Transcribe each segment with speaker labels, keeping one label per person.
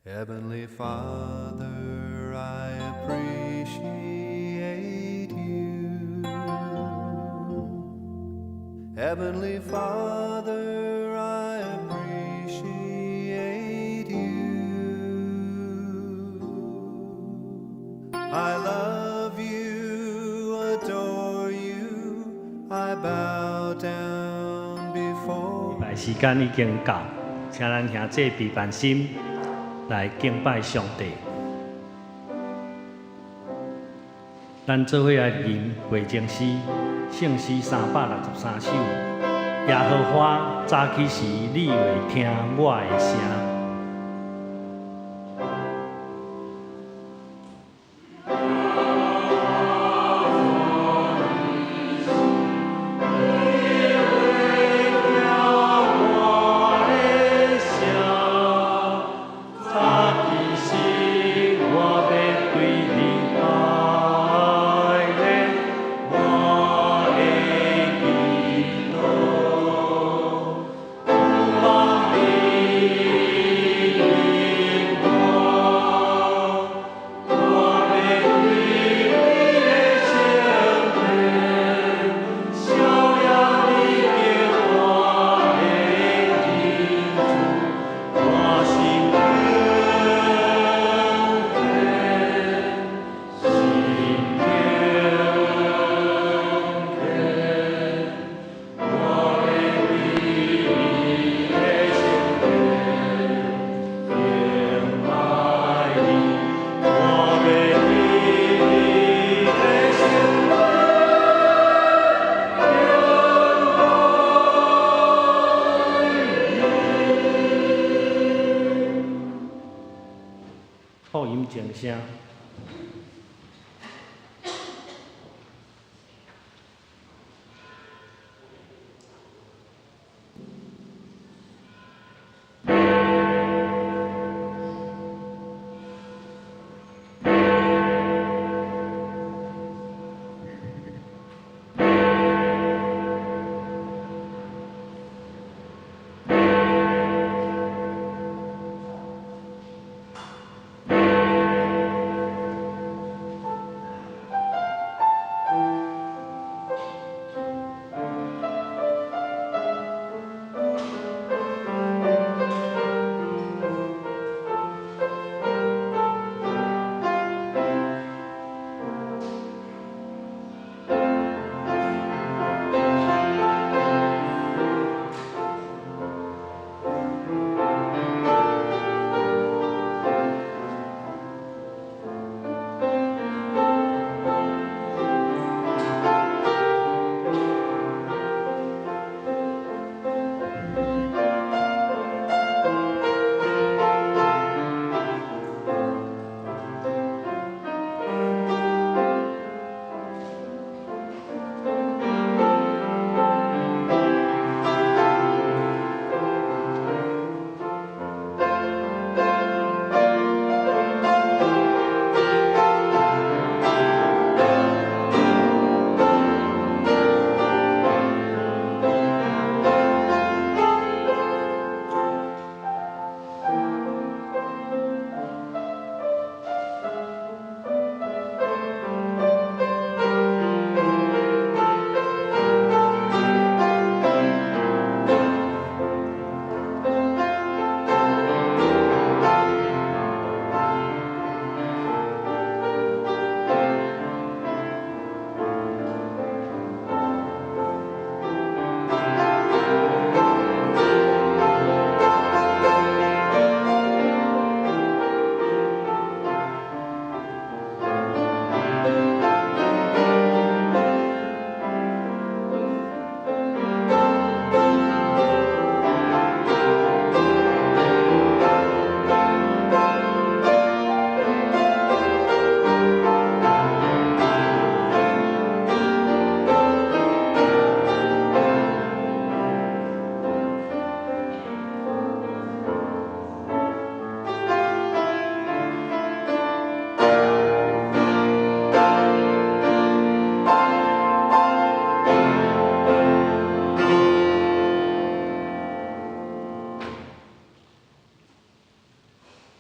Speaker 1: Heavenly Father, I appreciate you. Heavenly Father, I appreciate you. I love you, adore you, I bow down before
Speaker 2: 礼拜時間已經到，請咱兄弟備辦心來敬拜上帝。咱做伙來吟回情詩，聖詩363首。耶和華早起時，你會聽我的聲。福音靜聲。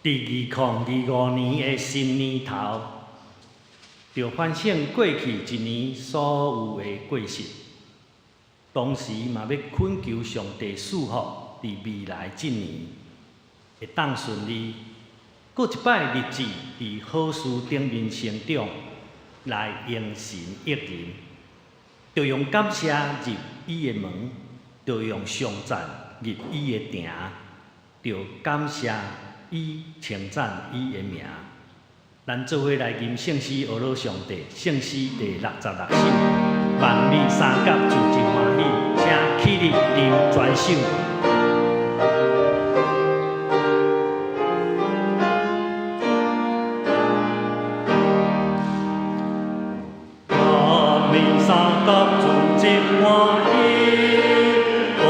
Speaker 2: 佇2025年的新年頭，著反省過去一年所有的過失，同時嘛欲懇求上帝賜福佇未來這年會當順利，閣一擺立志佇好事頂面成長，來榮神益人，著用感謝入伊的門，著用頌讚入伊的埕，著感謝伊，稱讚伊的名。咱做伙來吟聖詩，呵咾上帝，聖詩第66首，萬里三甲自真歡喜，請起立啉全首。萬里三甲自真歡喜，呵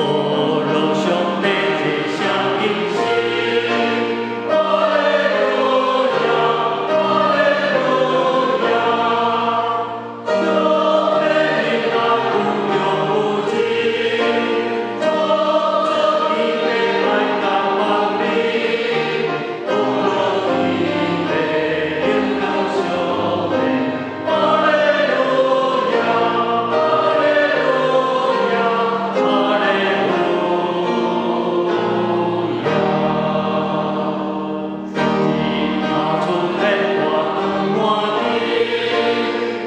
Speaker 2: 咾上帝這聲金聲。哈利路亞，哈利路亞，上帝的愛無窮無盡，創造天地愛甲萬民，呵咾天地榮光上帝，哈利路亞，哈利路亞，哈利路亞。日頭出現大光滿天，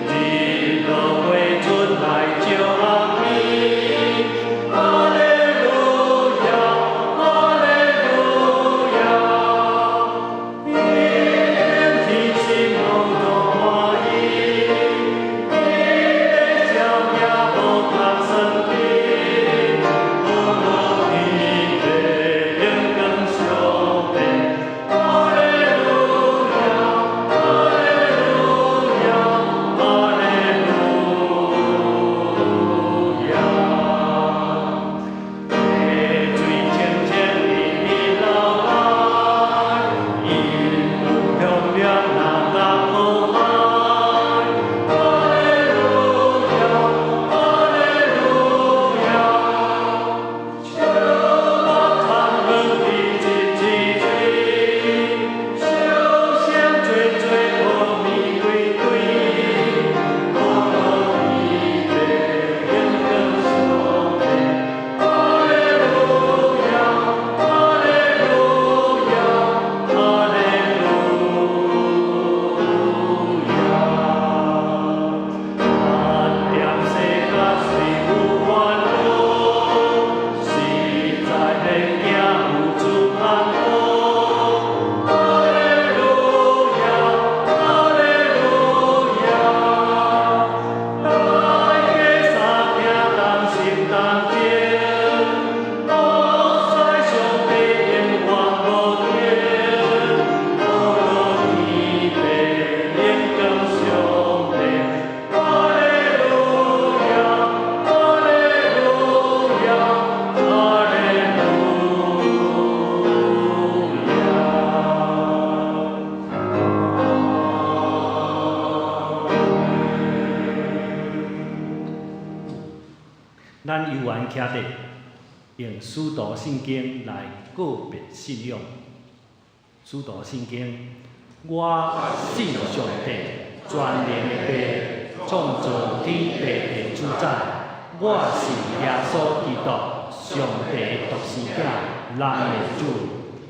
Speaker 2: 日落月出來照暗暝。哈利路亞，哈利路亞，天天心攏足歡喜，伊的笑靨無通算計，呵咾天地榮光上帝，哈利路亞，哈利路亞，哈利路亞。溪水清清直直流來，伊有強力若甲苦海。哈利路亞，哈利路亞，小目参远一一一水，小声做做好玫瑰对，呵咾天地荣光上帝，哈利路亞，哈利路亞，哈利路亞。萬點世界雖有煩惱，實在免驚有主看顧。哈利路亞，哈利路亞，大家三聽同心同情，服侍上帝永遠無停。呵咾天地榮光上帝，哈利路亞，哈利路亞，哈利路亞。咱猶原徛佇，用使徒信經來告別信仰。使徒信經，我信上帝，全能的父，創造天地的主宰。我信耶穌基督，上帝的獨生子，咱的主。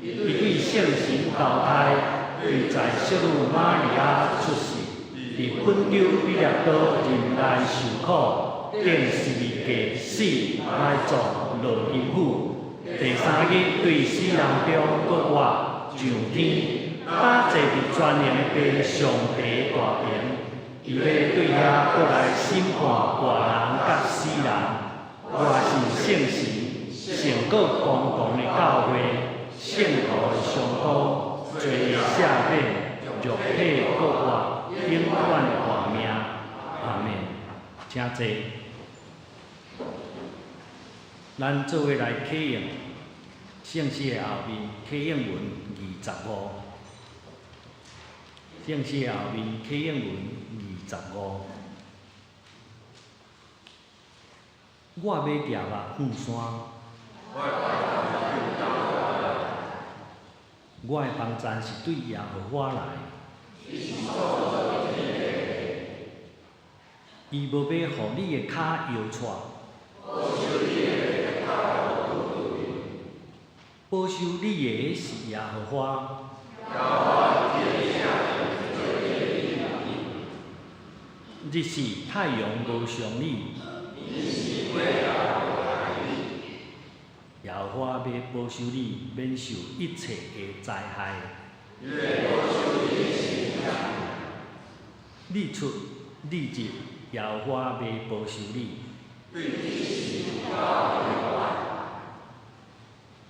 Speaker 2: 伊對聖神投胎，對在聖女瑪利亞出世，佇本丟彼拉多忍耐受苦，釘十字架死埋葬落陰府。第三日對死人中復活上天，搭坐佇全能的父上帝大爿。伊欲對遐閣來審判活人佮死人。我信聖神，聖過公共的教會，聖徒的相通，罪的赦免，肉體復活，永遠的活命。阿們。請坐。咱做伙來啟用聖詩的後面啟應文25，聖詩的後面啟應文25。我欲舉目向山，我的幫贊是對耶和華來。伊無欲予你的跤搖掣。保守你的是耶和華。日時太陽無傷你。耶和華欲保守你，免受一切的災害。日出日入，耶和華欲保守你。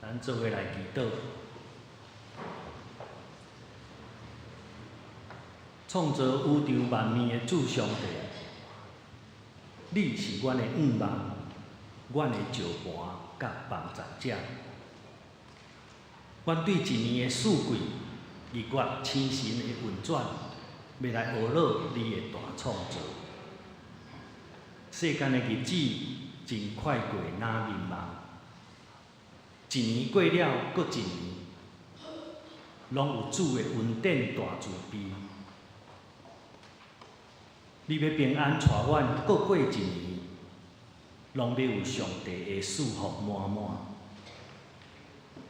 Speaker 2: 咱做伙來祈禱。創造宇宙萬物的主上帝，你是阮的向望，阮的石磐佮幫贊者。阮對一年的四季、日月星辰的運轉，欲來學樂你的大創造。世間的日子真快過，若眠夢。一年過了，閣一年，攏有主的恩典大慈悲。你欲平安帶阮閣過一年，攏欲有上帝的賜福滿滿。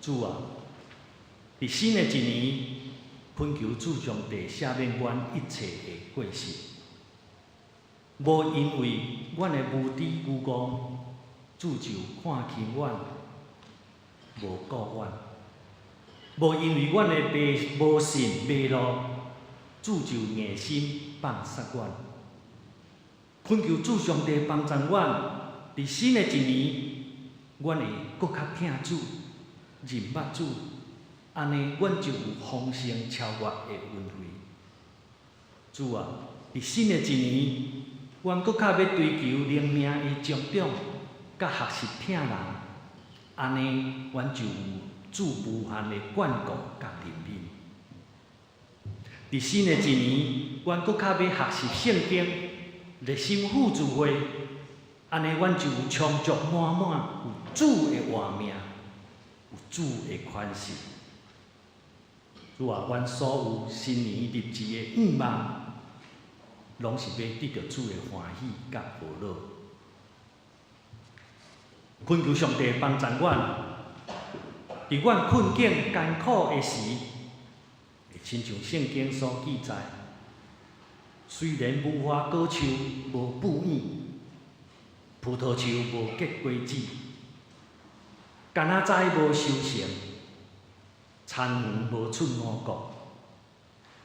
Speaker 2: 主啊，佇新的一年，懇求主上帝赦免阮一切的過失，無因為阮的無知愚戇，主就看輕阮，無顧阮；無因為阮的迷無信迷路，主就硬心放殺阮。懇求主上帝幫助阮，佇新的一年，阮會閣較疼主、認捌主，按呢，阮就有豐盛超越的恩惠。主啊，佇新的一年，阮閣較欲追求靈命的成長，佮學習疼人，按呢，阮就有主無限的眷顧佮憐憫。佇新的一年，阮閣較欲學習聖經，熱心互助會，按呢，阮就有充足滿滿，有主的活命，有主的權勢。主啊，阮所有新年立志的願望，攏是欲得著主的歡喜佮和樂。懇求上帝幫助阮，佇阮困境艱苦的時，會親像聖經所記載，雖然無花果樹無哺乳，葡萄樹無結果子，柑仔栽無收成，田園無出五穀，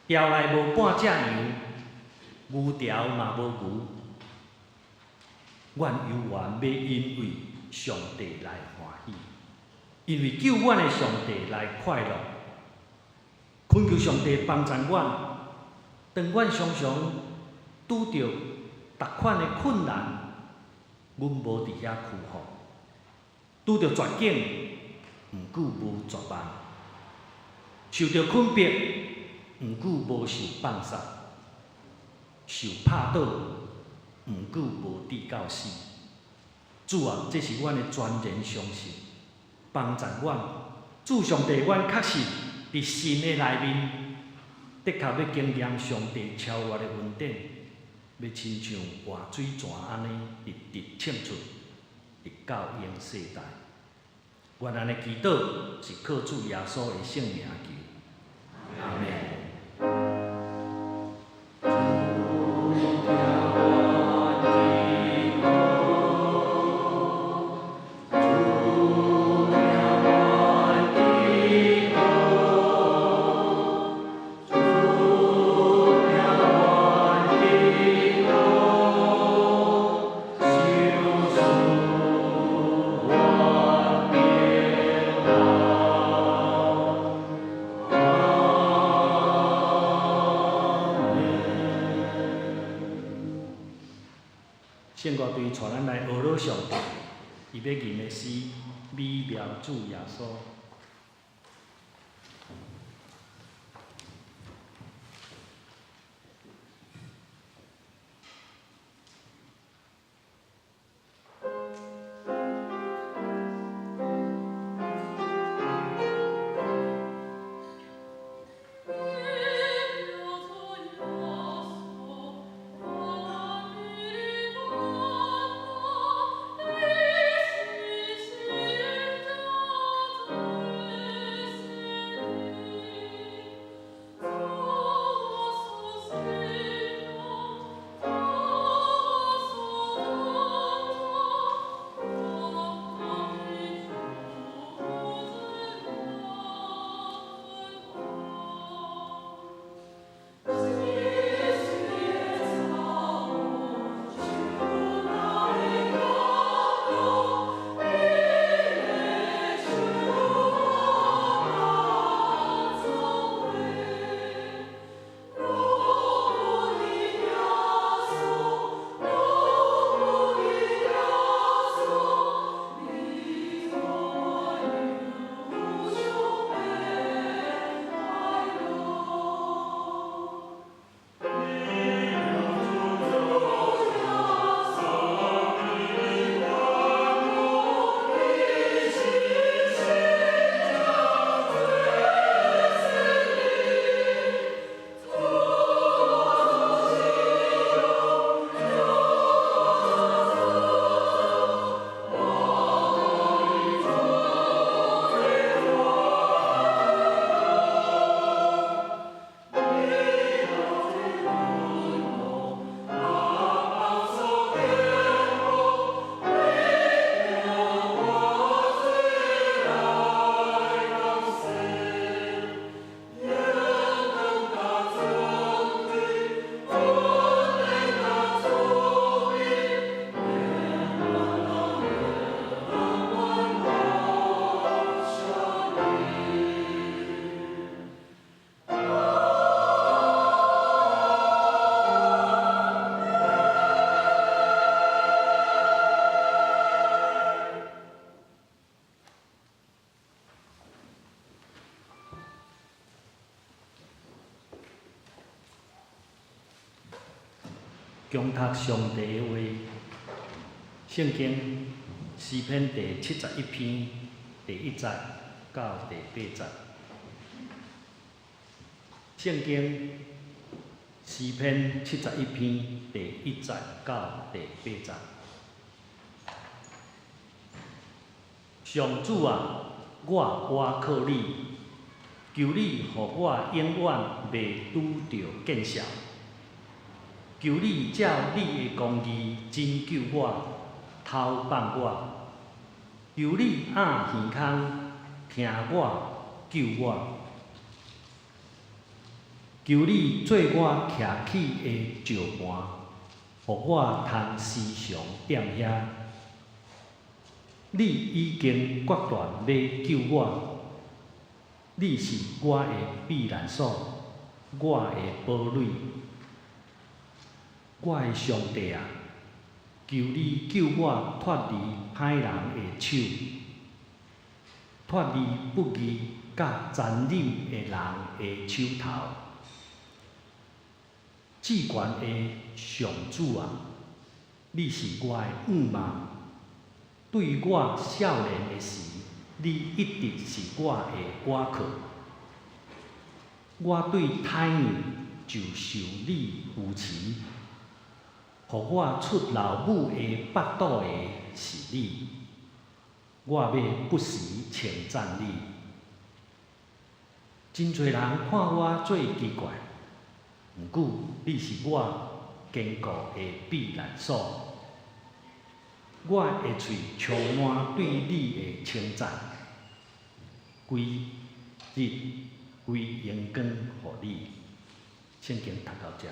Speaker 2: 牢內無半隻羊，牛牢嘛無牛，阮猶原欲因為上帝來歡喜，因為救阮的上帝來快樂。懇求上帝幫助阮，當阮常常拄著逐款的困難，阮無佇遐屈服；拄著絕境，毋過無絕望；受著困迫，毋過無受放殺；受拍倒，毋過無至到死。主啊，這是阮的全然相信，幫助阮。主上帝，阮確信佇新的內面，的確欲經驗上帝超越的恩典，欲親像活水泉按呢，直直衝出，直到永世代。阮按呢祈禱，是靠主耶穌的聖名求。阿們。聖歌隊帶咱來學樂上帝，伊欲吟的詩《美妙主耶穌》。恭讀上帝的話，聖經詩篇第71篇第1節到第8節。聖經詩篇七十一篇第一節到第八節。上主啊，我倚靠你，求你予我永遠袂拄著見笑。求你照你的公義拯救我，投放我。求你掩耳孔，聽我，救我。求你做我徛起的石磐，予我通時常踮遐。你已經決斷欲救我，你是我的避難所，我的堡壘，我的上帝啊！求你救我脫離歹人的手，脫離不義佮殘忍的人的手頭。至懸的上主啊，你是我的向望。對我少年的時，你一直是我的倚靠。我對胎兒就受你扶持，予我出老母的腹肚的是你。我欲不時稱讚你。真濟人看我做奇怪，毋過你是我堅固的避難所。我的喙充滿對你的稱讚，規日歸榮光予你。聖經讀到遮。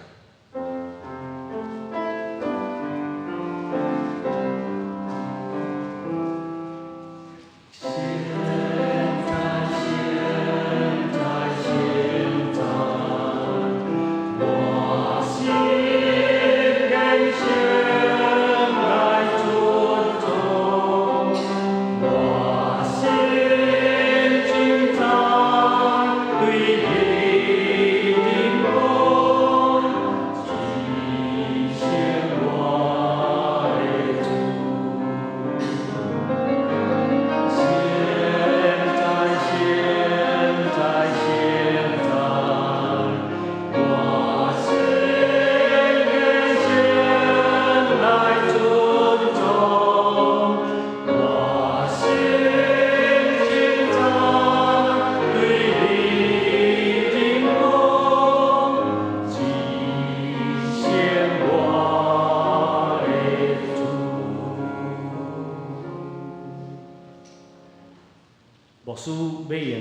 Speaker 2: 牧師欲用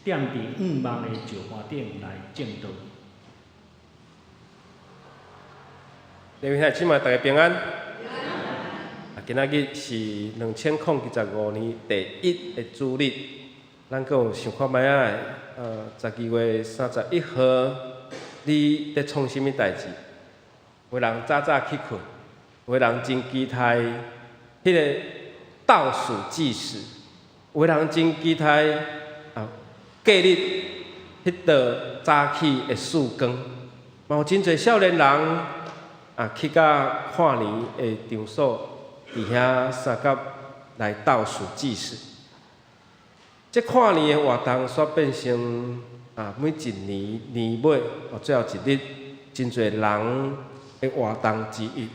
Speaker 2: 踮佇向望的石磐頂來證道。
Speaker 3: 各位兄弟姊妹，大家平安。啊，今仔日是2025年第一个主日，咱閣有想看覓仔？12月31號，你佇創啥物代誌？有的人早早去睏，有的人真期待彼个倒數計時，有的人真期待啊，隔日彼道早起的曙光。嘛有真濟少年人啊，去到跨年的場所，佇遐相佮來倒數計時。這跨年的活動煞變成啊，每一年年尾哦，最後一日，真濟人的活動之一。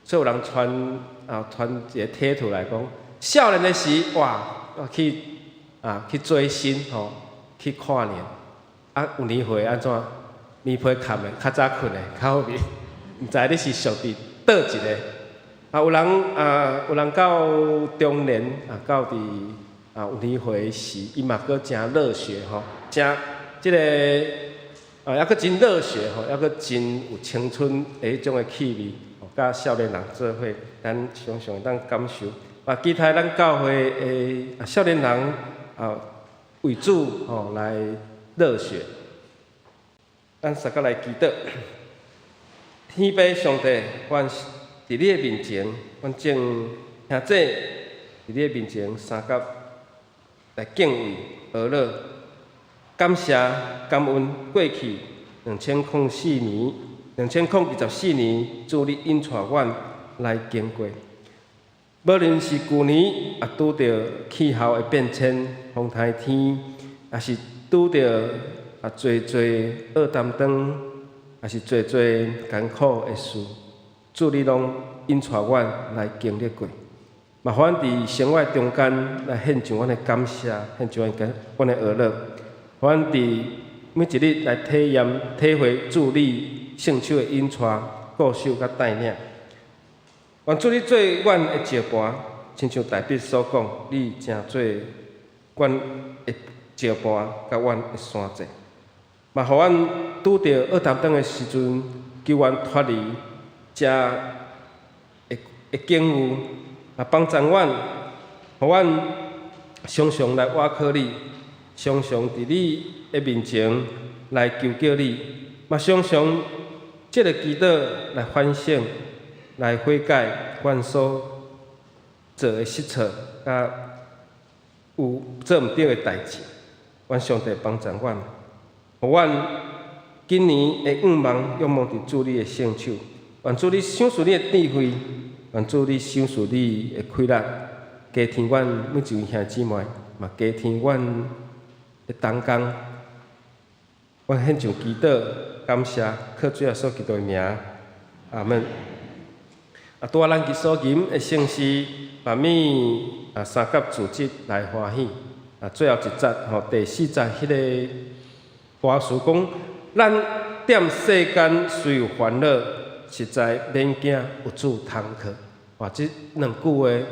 Speaker 3: 所以有人傳啊傳一個貼圖來講，少年的時哇，去啊去追星吼，去跨年。啊，有年歲按怎？棉被蓋的，較早睏的較好眠。毋知你是屬佇佗一个？啊，有人啊，有人到中年啊，到佇啊有年歲時，伊嘛閣誠熱血吼，誠這个啊，猶閣真熱血吼，猶閣真有青春的彼種的氣味，吼，佮少年人做伙，咱常常會當感受。啊，期待咱教會的少年人啊，為主吼來熱血。咱相佮來祈禱，天父上帝，阮佇你的面前，阮眾兄弟佇你的面前相佮來敬畏、呵咾、感謝、感恩過去2004年2024年，主你引帶阮來經過。無論是舊年啊，拄著氣候的變遷、風颱天，抑是拄著啊濟濟僫擔當，抑是濟濟艱苦的事，主你攏引帶阮來經歷過。嘛，予阮佇生活中間來獻上阮的感謝，獻上阮的呵咾。予阮佇每一日來體驗、體會主你聖手的引帶、顧守佮帶領。願主你做阮的石磐，親像大衛所講，你成做阮的石磐，佮阮的山寨。嘛，予阮拄著僫擔當的時陣，求阮脫離遮的境遇，啊，幫助阮，予阮常常來倚靠你，常常佇你的面前來求叫你，嘛常常藉著祈禱來反省，來悔改阮所做的失錯，佮有做毋對的代誌。願上帝幫助阮，予阮今年的願望仰望佇主你的聖手。願主你賞賜你的智慧，願主你賞賜你的氣力，加添阮每一位兄弟姊妹，嘛加添阮的同工。阮獻上祈禱，感謝，靠主耶穌基督的名，阿門。啊，拄仔咱去所吟的聖詩，嘛物啊三甲主節來歡喜。啊，最後一節吼，第四節彼个歌詞講，咱踮世間雖有煩惱，實在免驚有主通靠。哇，這兩句話，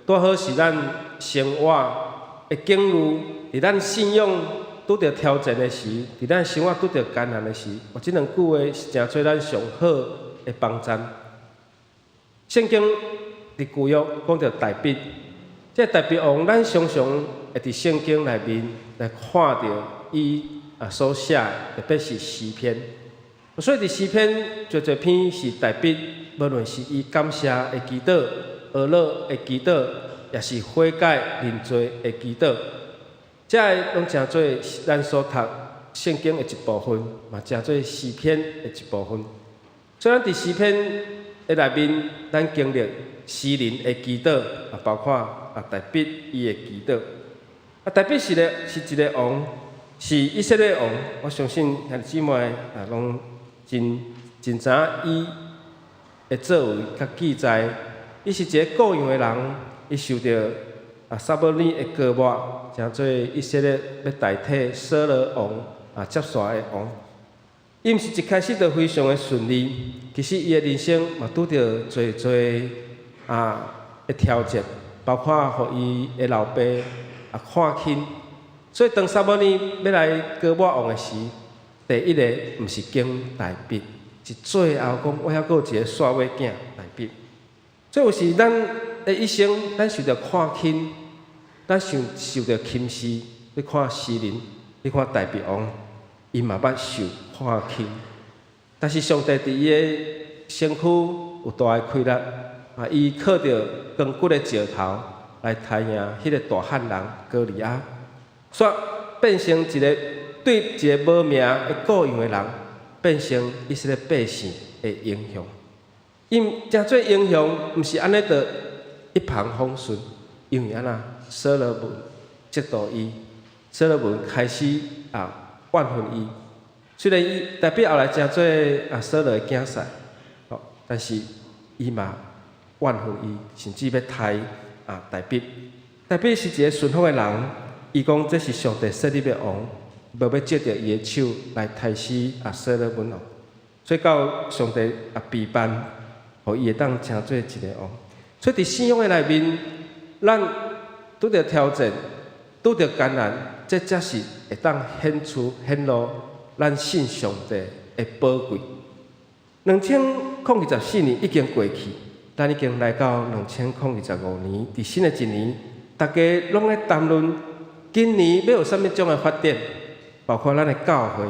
Speaker 3: 拄好是咱生活的境遇，佇咱信仰拄著挑戰的時，佇咱生活拄著艱難的時，哇，這兩句話是誠做咱上好的幫贊。聖經佇舊約講著大衛，這個大衛王，咱常常會佇聖經內面來看著伊啊所寫，特別是詩篇。所以佇詩篇濟濟篇是大衛，無論是伊感謝的祈禱、呵咾的祈禱，抑是悔改認罪的祈禱，這个攏成做咱所讀聖經的一部分，嘛成做詩篇的一部分。所以咱佇詩篇的內面，咱經歷詩人的祈禱，啊，包括啊大衛伊的祈禱。啊，大衛是一个王，是以色列王。我相信兄弟姊妹啊，攏真真知影伊的作為佮記載。伊是一个羔羊的人，伊受著啊撒母耳的膏抹，成做以色列欲代替掃羅王啊接續的王。伊毋是一開始就非常的順利，其實伊的人生嘛拄著濟濟啊的挑戰，包括予伊的老爸啊看輕。所以當撒母耳欲來膏抹王的時，第一个毋是揀大衛，是最後講我猶閣有一個煞尾囝大衛。所以有時咱的一生，咱受著看輕，咱受著輕視。你看詩人，你看大衛王，伊嘛捌受看輕，但是上帝佇伊的身軀有大的氣力，啊，伊靠著剛骨的石頭來刣贏彼个大漢人歌利亞，煞變成一个對一个無名的羔羊的人，變成以色列百姓的英雄。伊成做英雄，毋是按呢就一帆風順，因為按怎所羅門嫉妒伊，所羅門開始啊怨恨伊。雖然伊大衛後來成做啊掃羅的囝婿，吼，但是伊嘛怨恨伊，甚至欲刣啊大衛。大衛是一个順服的人，伊講這是上帝設立的王，無欲藉著伊的手來刣死啊所羅門王。所以到上帝啊備辦，予伊會當成做一个王。所以佇信仰的內面，咱拄著挑戰、拄著艱難，這才是會當顯出顯露咱信上帝的寶貴。2024年已經過去，咱已經來到2025年，佇新的一年，大家攏咧談論今年欲有啥物種的發展，包括咱的教會，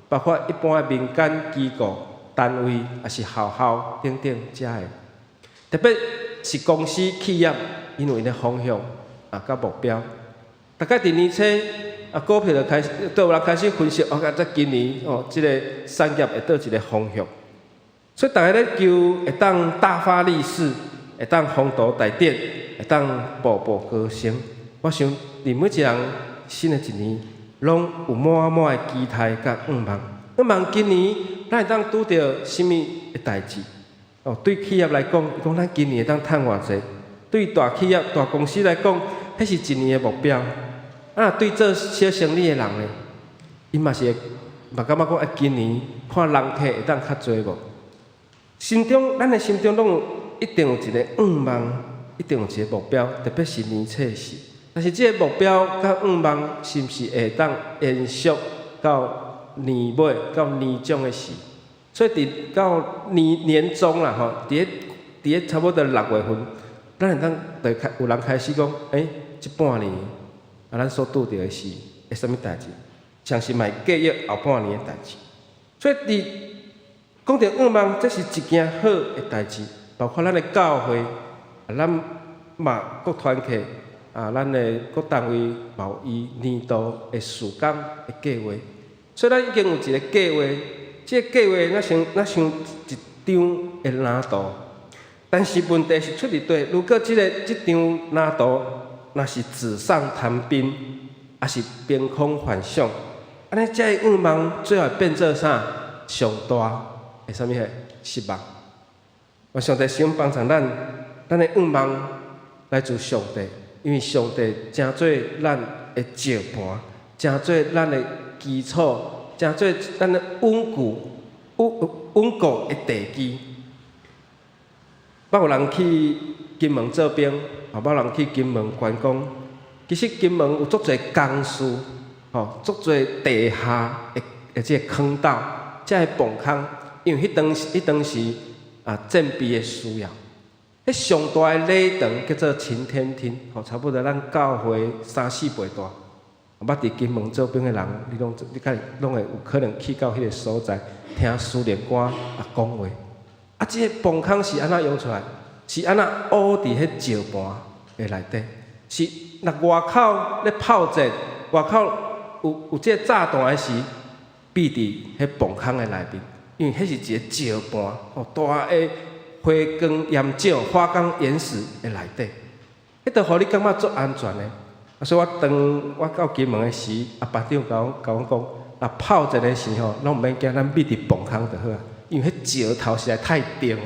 Speaker 3: 包括一般的民間機構、單位，抑是學校等等遮的。特別是公司企業，𪜶有𪜶的方向啊，佮目標。大概佇年初啊，股票就開始，都有人開始分析，哦，這今年哦，這个產業會佗一个方向。所以逐家咧求會當大發利市，會當鴻圖大展，會當步步高升。我想，佇每一個人新的一年，攏有滿滿的期待佮願望。願望今年咱會當拄著啥物的代誌？哦，對企業來講，伊講咱今年會當趁偌濟；對大企業、大公司來講，彼是一年的目標。啊，對做小生意的人呢，伊嘛是會嘛感覺講啊，今年看人客會當較濟無？心中，咱的心中攏有一定有一个願望，一定有一个目標，特別是年初時。但是這个目標佮願望，是毋是會當延續到年尾、到年終的時？所以佇到年年終啦吼，佇咧差不多6月份，咱會當就開有人開始講，欸，這半年啊，咱所拄著的是會啥物代誌？相信嘛會計劃後半年的代誌。所以佇講著願望，這是一件好的代誌，包括咱的教會，啊，咱嘛各團契，啊，咱的各單位嘛有伊年度的事工的計劃，所以咱已經有一个計劃，這个計劃若像一張的藍圖，但是問題是出佇佗，如果這張藍圖若是紙上談兵，抑是憑空幻想，按呢這个願望最後會變做啥？上大的啥物貨？失望。願上帝賞幫助咱，咱的願望來自上帝，因為上帝成做咱的石盤，成做咱的基礎，成做咱的穩固的地基。捌有人去金門做兵，也捌有人去金門觀光。其實金門有足濟工事，吼，足濟地下的這个坑道，這个磅空，因為彼當時啊戰備的需要。彼上大的禮堂叫做擎天廳，吼，差不多咱教會三四倍大。捌佇金門做兵的人，你較攏會有可能去到彼个所在，聽司令官啊講話。啊，這个磅空是按怎用出來？是按怎挖佇彼石盤的內底？是若外口咧炮戰，外口有這个炸彈的時，避佇彼磅空的內面，因為彼是一個石盤，吼，大的花崗岩石、花崗岩石的內底，彼就予你感覺足安全的。啊，所以我當我到金門的時，啊，班長共阮講，啊，炮戰的時吼，攏毋免驚，咱避佇磅空就好啊，因為彼石頭實在太重的，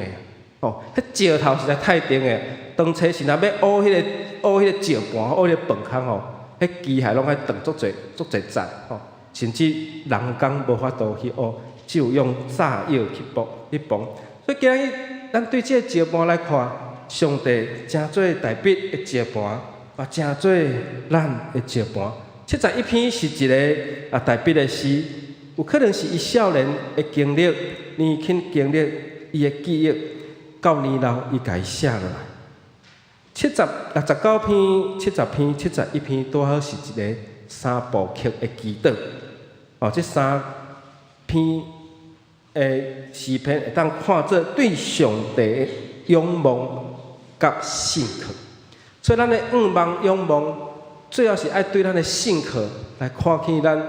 Speaker 3: 吼，彼石頭實在太重的，當初是若欲挖彼个石盤、挖彼个磅空吼，彼機械攏愛斷足濟足濟節吼，甚至人工無法度去挖，只有用炸藥去爆去磅。所以今日咱對這个石盤來看，上帝成做大衛的石盤，嘛成做咱的石盤。71篇是一个啊大衛的詩，有可能是伊少年的經歷、年輕經歷，伊的記憶，到年老伊共伊寫落來。69篇、70篇、71篇，拄好是一个三部曲的祈禱。哦，這三篇的詩篇會當看做對上帝的仰望佮信靠。所以，咱的願望、仰望，最後是愛對咱的信靠來看見咱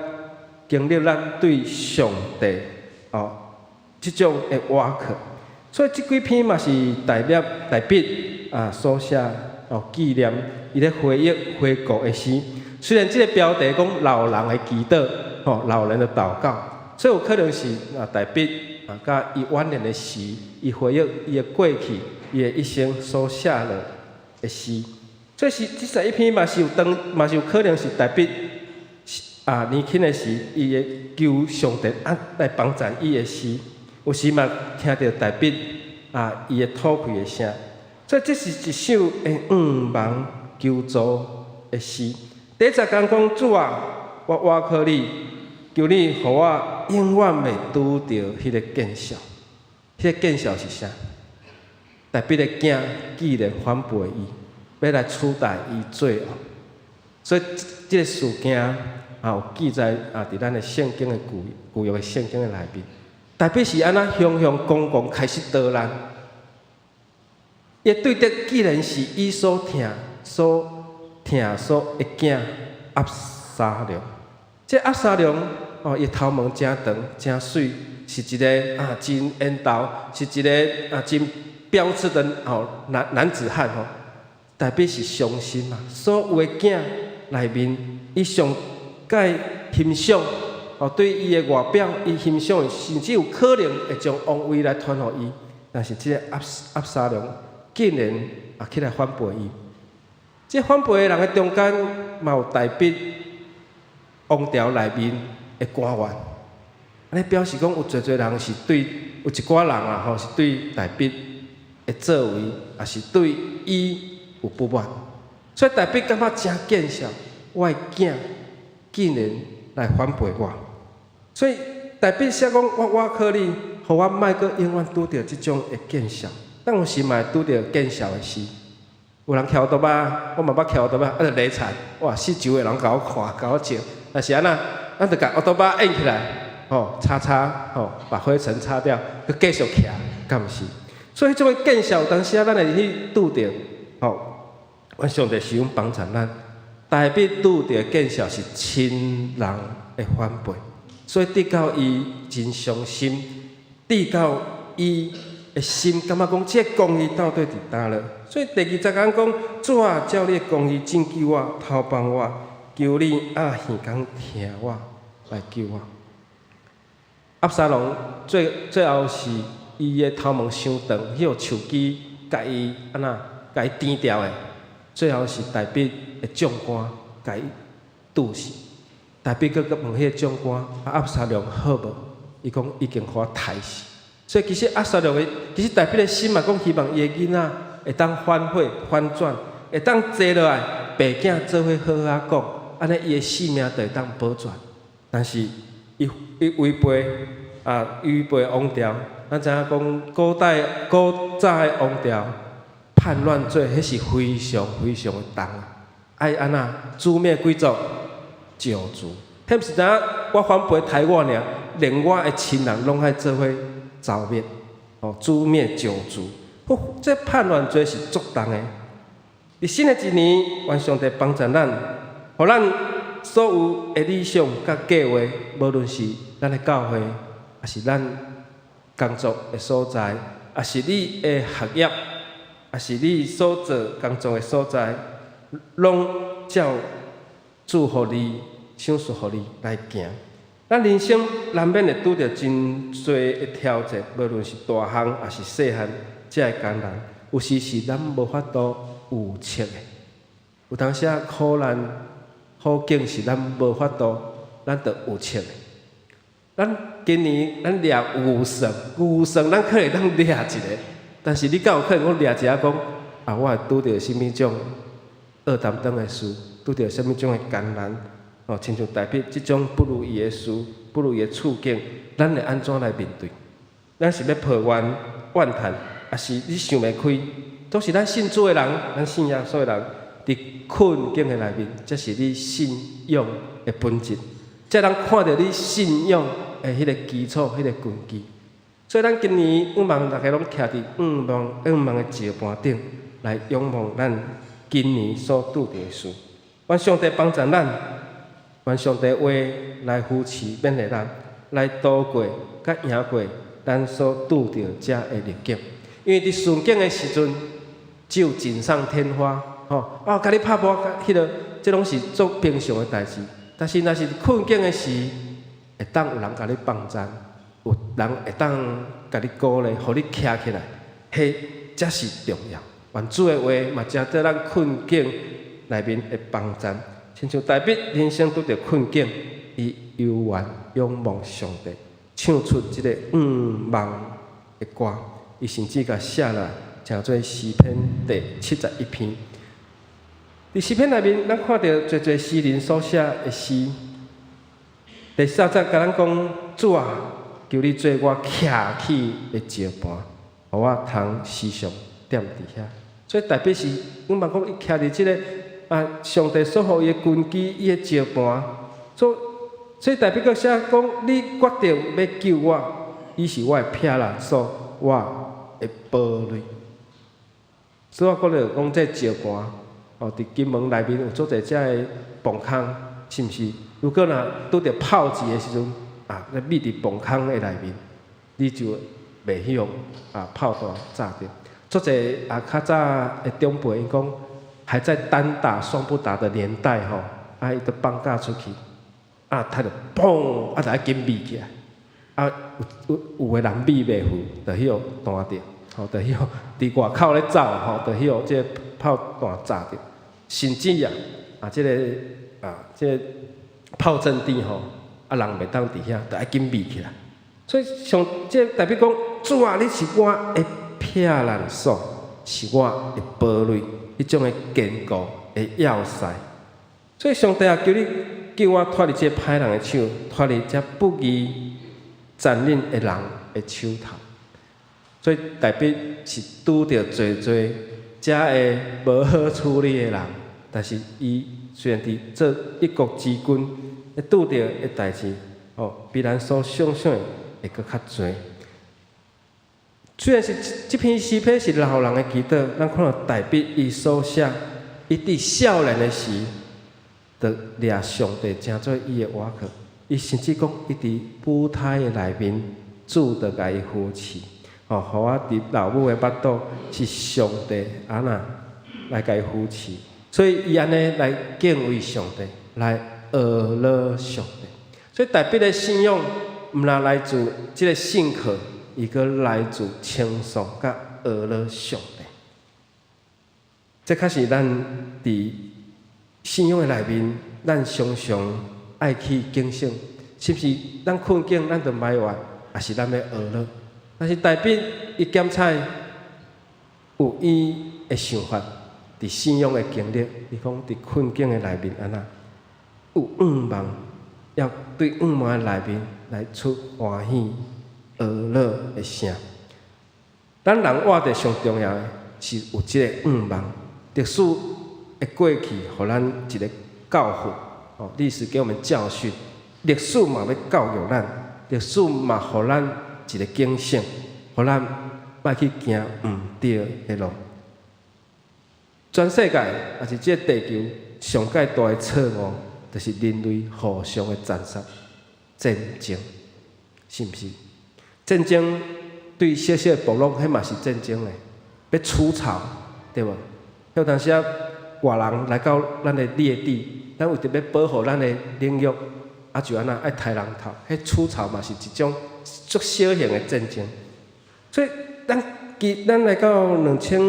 Speaker 3: 經歷咱對上帝哦這種的倚靠。所以，這幾篇嘛是代表大衛啊所寫哦紀念伊咧回憶回顧的詩。雖然這个標題講老人的祈禱，吼老人的禱告，所以有可能是啊大衛啊，佮伊晚年的時，伊回憶伊的過去，伊的一生所寫落的詩。所以是這71篇嘛是有當，嘛是有可能是大衛啊年輕的時，伊會求上帝啊來幫助伊的詩。有時嘛聽著大衛啊伊的吐氣的聲。所以這是一首的願望求助的詩。第一節講主啊，我倚靠你，求你予我永遠袂拄著彼个見笑。彼个見笑是啥？大衛的囝既然反背伊，欲來取代伊做王。所以這个事件啊有記載啊，佇咱的聖經的舊約的聖經的內面。大衛是按怎雄雄公公開始逃難？伊對敵既然是伊所疼所的囝押沙龍。這押沙龍哦，伊頭毛誠長誠媠，是一个啊真緣投，是一個啊真標誌的吼男子漢吼。大衛是傷心嘛，所有的囝內面，伊上蓋欣賞，哦，對伊的外表，伊欣賞，甚至有可能會將王位來傳予伊。但是這個押沙龍竟然啊起來反背伊。這反背的人的中間，嘛有大衛王朝內面的官員，按呢表示講有濟濟人是對，有一寡人啊吼是對大衛的作為，也是對伊有不滿，所以大衛感覺誠見笑，我的囝竟然來反背我，所以大衛寫講我倚靠你，予我莫閣永遠拄著這種的見笑，但有時嘛會拄著見笑的事。有人騎摩托，我嘛捌騎摩托，啊就犁田，哇，四周的人共我看，共我笑，但是按怎，咱就共摩托掩起來，吼，擦擦，吼，把灰塵擦掉，閣繼續騎，敢毋是？所以這種見笑，有當時啊，咱會去拄著，吼，阮上帝是用幫助咱，大衛拄著見笑是親人的反背，所以直到伊真傷心，直到伊的心感覺講，這個公義到底佇佗落？所以第二節講，主啊，照你的公義拯救我，投放我，求你掩耳孔聽我，來救我。押沙龍最後是伊的頭毛傷長，彼個樹枝共伊按怎共伊剪掉的。最後是大衛的將官共伊毒死。大衛閣閣問彼個將官：啊，押沙龍好無？伊講已經予我刣死。所以其實押沙龍的，其實大衛的心嘛，講希望伊的囡仔會當反悔反轉，會當坐落來，爸囝做伙好好仔講，按呢伊的性命就會當保全。但是伊違背啊，違背王朝，咱知影講古代古早的王朝叛亂罪，彼是非常非常的重啊！愛按怎誅滅幾族？九族。彼毋是知影我反背刣我爾，連我的親人攏愛做伙遭滅，哦，誅滅九族。這叛亂罪是足重的。佇新的一年，願上帝幫助咱，予咱所有的理想佮計劃，無論是咱的教會，抑是咱工作的所在，抑是你的學業，抑是你所做工作的所在，攏照主予你、賞賜予你來行。咱人生難免會拄著真濟的挑戰，無論是大項抑是細項，這个艱難，有時是咱無法度預測的。有當時啊，苦難、苦境是咱無法度，咱著預測的。咱今年咱掠預算，預算咱可能會當掠一个，但是你敢有可能講掠一下講啊？我會拄著啥物種惡擔當的事，拄著啥物種的艱難？哦，親像大衛這種不如意的事、不如意的處境，咱會按怎來面對？咱是欲抱怨、怨嘆，抑是你想袂開？都是咱信主的人，咱信耶穌的人，佇困境的內面，這是你信仰的本質。才通看著你信仰的彼個基礎、彼個根基。所以咱今年仰望逐家攏徛佇仰望的石盤頂，來仰望咱今年所拄著的事。願上帝幫助咱，願上帝話來扶持勉勵咱，來渡過佮贏過咱所拄著這的逆境。因為佇順境的時陣，只有錦上添花，吼啊，共你拍波，彼個，這攏是足平常的代誌。但是若是困境的時，會當有人共你幫贊，有人會當共你鼓勵，予你徛起來，彼才是重要。願主的話嘛，成做咱困境內面的幫贊。親像大衛人生拄著困境，伊猶原仰望上帝，唱出這个仰望的歌。伊甚至共寫落，成做詩篇第71篇。佇詩篇內面，咱看著濟濟詩人所寫的詩。第三節共咱講：主啊，求你做我徛起的石盤，予我通時常踮佇遐。所以大衛是，仰望講伊徛佇這个啊，上帝所予伊的根基，伊的石盤。所以大衛閣寫講：你決定欲救我，你是我的避難所，我的堡壘。所以我講著講這石盤，哦，佇金門內面有足濟遮的磅空，是毋是？如果若拄著炮擊的時陣，啊，咧覕佇磅空的內面，你就袂去予炮彈炸著。足濟較早的長輩𪜶講，還在單打雙不打的年代吼，伊就放假出去，聽著砰，就愛緊覕起來，有的人覕袂赴，就去予彈著，吼，就去予佇外口咧走，吼，就去予這个炮彈炸著，甚至這个炮陣地吼，人袂當佇遐，就愛緊覕起來。所以上這代表講，主啊，你是我的避難所，是我的堡壘，彼種的堅固的要塞。所以上帝啊，求你救我脫離這歹人的手，脫離這不義殘忍的人的手頭。所以代表是拄著濟濟遮的無好處理的人，但是伊雖然佇做一國之君，拄著的代誌，比咱所想像的會閣較濟。雖然是這篇詩篇是老人的祈禱，咱看到大衛伊所寫，伊佇少年的時，就掠上帝成做伊的倚靠。伊甚至講，伊佇母胎的內面，主就共伊扶持，予我佇老母的腹肚是上帝按怎來共伊扶持，所以伊按呢來敬畏上帝，來學樂上帝。所以大衛的信仰，毋但來自這个信靠，伊閣來自稱頌佮學樂上帝。這確實咱佇信仰的內面，咱常常愛去警醒，是毋是？咱困境，咱就埋怨，抑是咱欲學樂？但是大衛伊檢採有伊的想法，佇信仰的經歷，伊講佇困境的內面按怎有向望，要對向望的內面來出歡喜、學樂的聲。咱人活著上重要的是有這个向望。歷史的過去，予咱一个教訓，歷史給我們教訓，歷史嘛欲教育咱，歷史嘛予咱一个警醒，予咱莫去行毋對的路。全世界，抑是這个地球上蓋大的錯誤，就是人類互相的殘殺、戰爭，是毋是？戰爭對小小的部落，彼嘛是戰爭咧，欲除草，對無？有當時啊，外人來到咱的領地，咱為著欲保護咱的領域，就按怎愛刣人頭，彼除草嘛是一種足小型的戰爭。所以咱其咱來到兩千，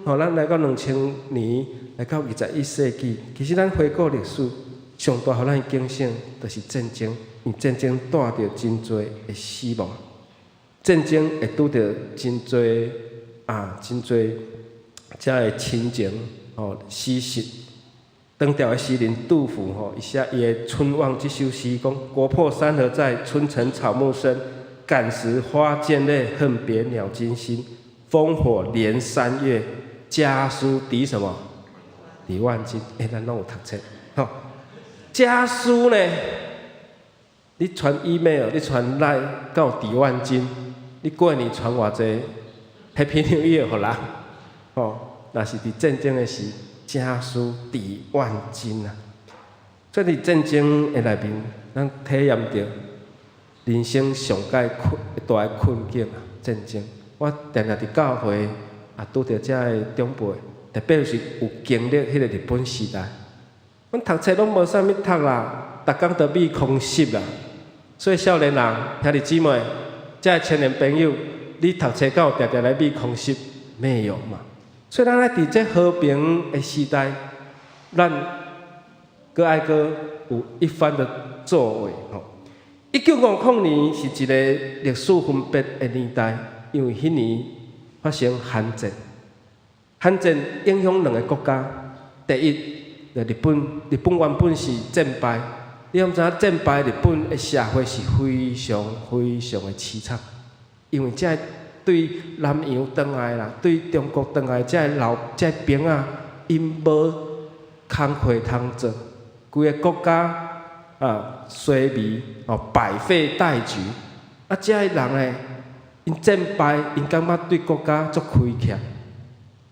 Speaker 3: 吼，咱來到2000年，來到21世紀，其實咱回顧歷史，上大予咱的警醒，就是戰爭，因為戰爭帶著真濟的死亡，戰爭會拄著真濟真濟遮的親情死失。唐朝的詩人杜甫吼，伊寫伊的《春望》這首詩，講國破山河在，春城草木深。感時花濺淚，恨別鳥驚心。烽火連三月，家書抵什麼？抵萬金。咱攏有讀冊，吼。家書呢？你傳 email，你傳 LINE，敢有抵萬金？你過年傳偌濟 Happy New Year 予人？吼，若是佇戰爭的時，家書抵萬金啊！所以佇戰爭的內面，咱體驗著人生上蓋困大的困境啊！戰爭，我定定佇教會也拄著遮的長輩，特別是有經歷彼個日本時代，阮讀冊攏無啥物讀啦，逐工都美空襲啦。所以少年人、兄弟姊妹，遮的青年朋友，你讀冊敢有定定來美空襲？沒有嘛。所以咱愛佇這和平的時代，咱閣愛閣有一番的作為吼。1950年是一個歷史分別的年代，因為彼年發生韓戰。韓戰影響兩个國家，第一，就日本，日本原本是戰敗，你敢知影戰敗日本的社會是非常非常的淒慘，因為這對南洋轉來啦，對中國轉來這老這兵仔，𪜶無工課通做，規个國家衰微百廢待舉，這个人呢，𪜶戰敗，𪜶感覺對國家足虧欠，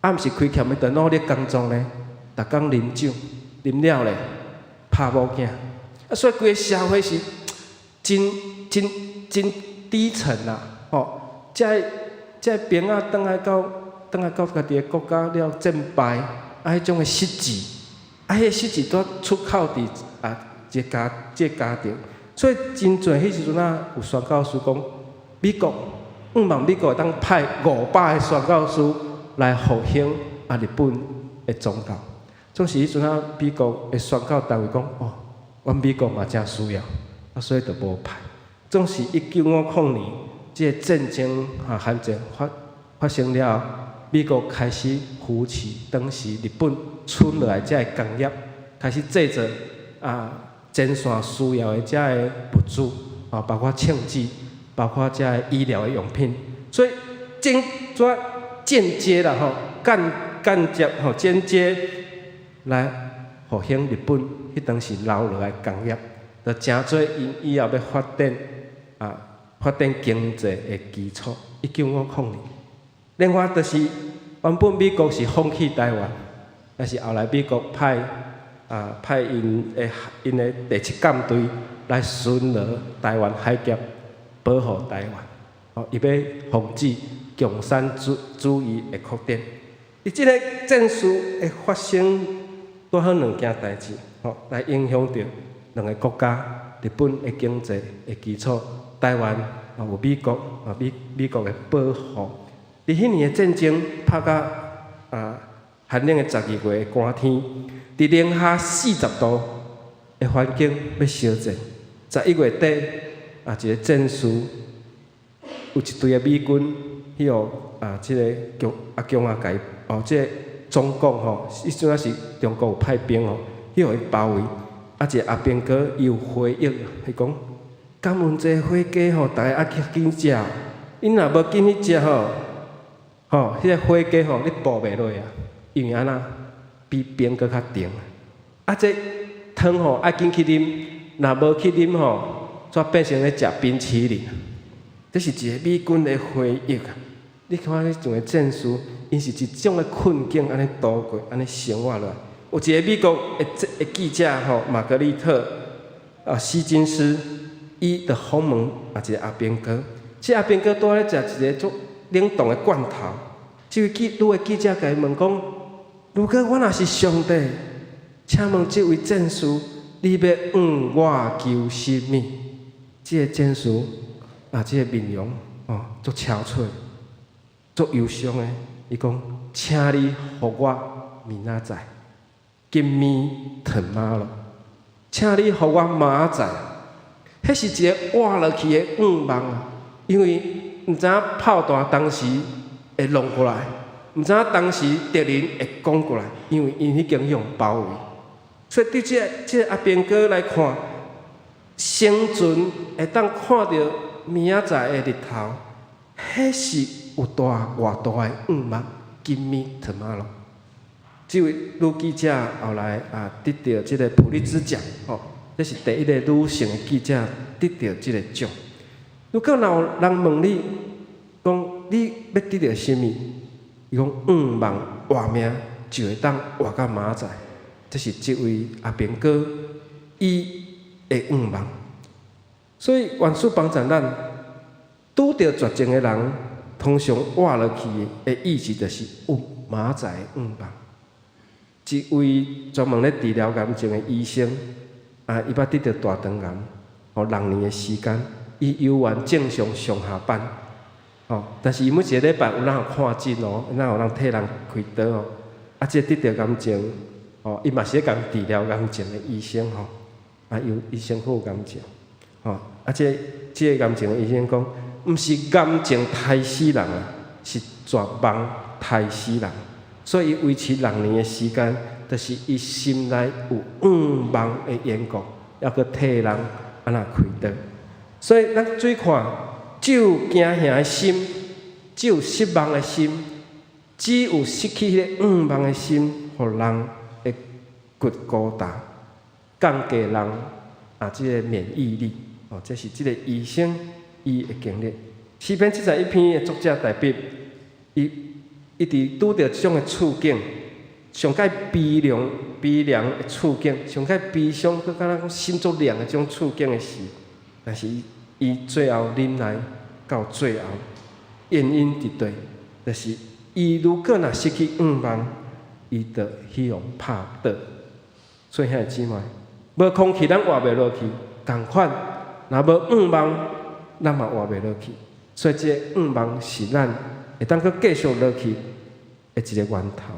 Speaker 3: 毋是虧欠，伊就努力工作呢，逐工啉酒，啉了咧拍某囝，所以規个社會是真真真低層啦，吼。這个兵仔轉來到家己的國家了戰敗，啊，彼種的失志，啊，彼个失志拄出口佇啊，這個家庭，所以真濟彼時陣啊，有宣教師講，美國向望美國會當派500個宣教師來復興啊日本的宗教。總是彼陣啊，美國的宣教單位講，哦，阮美國嘛誠需要，啊，所以就無派。總是1950年，這個戰爭啊，韓戰發生了後，美國開始扶持當時日本剩落來這个工業，開始製造啊前線需要的這个物資，啊，包括槍支，包括這个醫療的用品，所以間怎間接啦吼，間接吼，間接來復興日本彼當時留落來工業，就成做𪜶以後欲發展經濟的基礎。1950年，另外就是原本美國是放棄台灣，但是後來美國派𪜶的第七艦隊來巡邏台灣海峽，保護台灣。哦，伊欲防止共產主義的擴展。伊這个戰事的發生，拄好兩件代誌，吼，來影響著兩个國家，日本的經濟的基礎，台灣啊有美國啊美國的保護。佇彼年的戰爭拍甲啊寒冷的12月的寒天，佇零下40度的環境欲相戰。11月底啊，一个戰士有一隊的美軍去予啊，這个共啊共啊共伊哦，這个中共吼，彼陣仔是中國有派兵吼，去予伊包圍。啊，一个阿兵哥伊有回憶，伊講：感恩這个火雞吼，逐家愛較緊食，𪜶若無緊去食吼，吼，彼个火雞吼，你哺袂落啊，因為按怎比冰閣較甜。啊，這湯吼愛緊去啉，若無去啉吼，煞變成咧食冰淇淋。這是一个美軍的回憶啊！你看彼種的戰士，𪜶是一種的困境，按呢度過，按呢生活落來。有一個美國的記者吼，瑪格麗特啊，希金斯，伊就訪問啊一个阿兵哥，這阿兵哥拄咧食一個足冷凍的罐頭。這位女的記者共伊問講：如果我若是上帝，請問這位戰士，你欲向我求啥物？這个戰士啊，這个面容哦，足憔悴，足憂傷的。伊講：請你予我明仔載，Give me tomorrow，請你予我明仔載。彼是一個活落去的願望啊！因為毋知影炮彈當時會弄過來，毋知影當時敵人會攻過來，因為𪜶已經予包圍。所以對這個阿兵哥來看，生存會當看著明仔載的日頭，彼是有大偌大的願望。Give me tomorrow。這位女記者後來啊得著這個普利茲獎，吼，這是第一个女性的記者得著這個獎。如果若有人問你，講你欲得著啥物？伊講向望活命就會當活到明仔載，這是這位阿兵哥伊的願望。所以願主幫助咱，拄著絕症的人，通常活落去的意志就是有明仔載的願望。一位專門咧治療癌症的醫生，啊，伊捌得著大腸癌，吼，6年的時間，伊猶原正常上下班，吼，但是伊每一个禮拜有人予看診哦，哪有人替人開刀哦，啊，這個得著癌症，吼，伊嘛是咧共治療癌症的醫生吼，啊，有醫生好癌症，吼，啊，這個癌症的醫生講，毋是癌症刣死人啊，是絕望刣死人。所以伊維持六年的時間，就是伊心內有向望的緣故，猶閣替人按怎開刀。所以咱注意看，只有驚嚇的心，只有失望的心，只有失去彼个向望的心，予人會骨孤單，降低人啊這个免疫力。哦，這是這个醫生伊的經歷。詩篇71篇的作者大衛，伊佇拄著這種的處境，上蓋悲涼、悲涼的處境，上蓋悲傷，閣敢若講心足涼的這種處境的時，但是伊最後忍耐到最後，原因佇佗，就是伊如果若失去向望，伊就去予拍倒。所以兄弟姊妹，無空氣咱活袂落去，仝款，若無向望，咱嘛活袂落去。所以這个向望是咱會當閣繼續落去的一个源頭。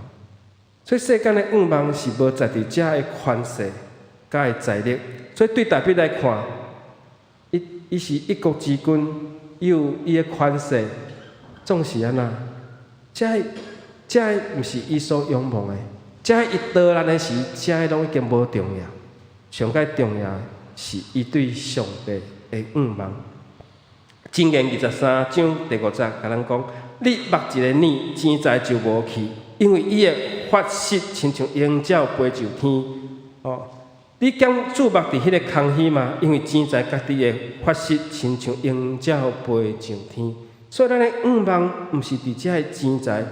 Speaker 3: 所以世間的向望是無在佇遮的權勢佮財力。所以對大衛來看，伊是一國之君，伊有伊的權勢，總是按怎？這毋是伊所仰望的，這伊逃難的時，這攏已經無重要。上蓋重要是伊對上帝的向望。箴言23章第5節，共咱講：你目一个睨，錢財就無去，因為伊的發誓親像鷹鳥飛上天。哦，你敢注目佇彼个空虛嗎？因為錢財家己的發誓親像鷹鳥飛上天。所以咱的向望毋是佇遮的錢財，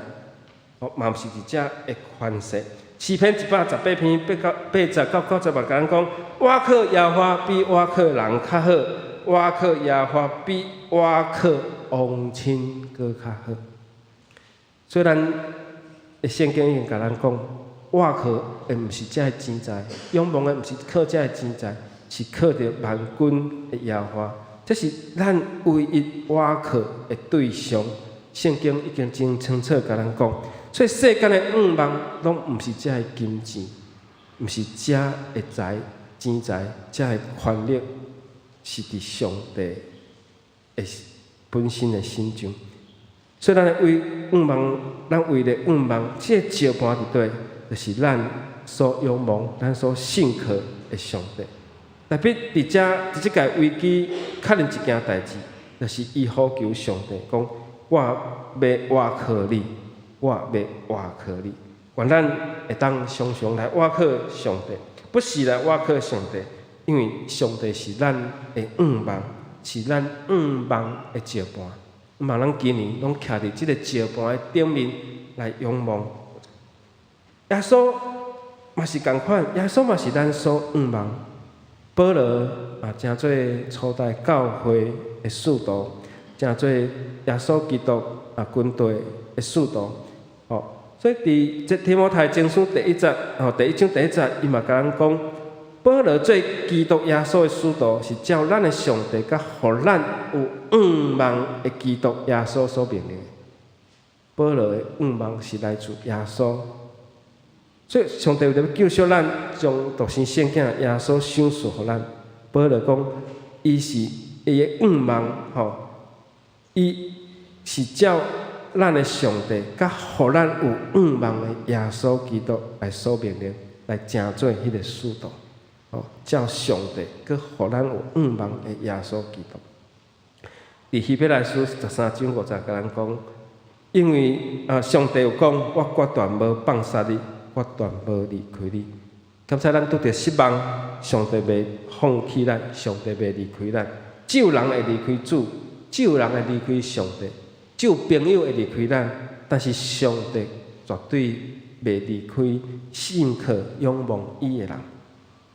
Speaker 3: 哦，嘛毋是佇遮的權勢。詩篇118篇80到90嘛，共咱講：倚靠耶和華比倚靠人較好，倚靠耶和華比倚靠王親閣較好。雖然聖經已經共咱講，倚靠的毋是遮的錢財，仰望的毋是靠遮的錢財，是靠著萬軍的耶和華。這是咱唯一倚靠的對象。聖經已經真清楚共咱講，所以世間的向望攏毋是遮的金錢，毋是遮的財錢財，遮的權力，是佇上帝的本身的身上。所以咱的唯向望，咱唯一的向望，這個石盤佇佗，就是咱所仰望、咱所信靠的上帝。大衛佇遮佇這個危機確認一件代誌，就是伊呼求上帝講：我欲倚靠你，我欲倚靠你。願咱會當常常來倚靠上帝，不時來倚靠上帝，因為上帝是咱的向望，是咱向望的石盤。望咱今年攏徛佇這个石盤的頂面來仰望。耶穌嘛是仝款，耶穌嘛是咱所向望。保羅啊，成做初代教會的使徒，成做耶穌基督啊軍隊的使徒。吼，所以佇這提摩太前書第一節，吼，第一章第一節，伊嘛共咱講，保羅做基督耶穌的使徒，是照咱的上帝佮予咱有向望的基督耶穌所命令的。保羅的向望是來自耶穌。所以上帝為著欲救贖咱，將獨生聖子耶穌賞賜予咱。保羅講，伊是伊的向望，吼，伊是照咱的上帝，佮予咱有向望的耶穌基督來所命令，來成做彼个使徒，吼，照上帝閣予咱有向望的耶穌基督。佇希伯來書13章5節，共咱講，因為啊，上帝有講，我決斷無放殺你，決斷無離開你。敢若咱拄著失望，上帝袂放棄咱，上帝袂離開咱。只有人會離開主，只有人會離開上帝，只有朋友會離開咱，但是上帝絕對袂離開信靠仰望伊的人。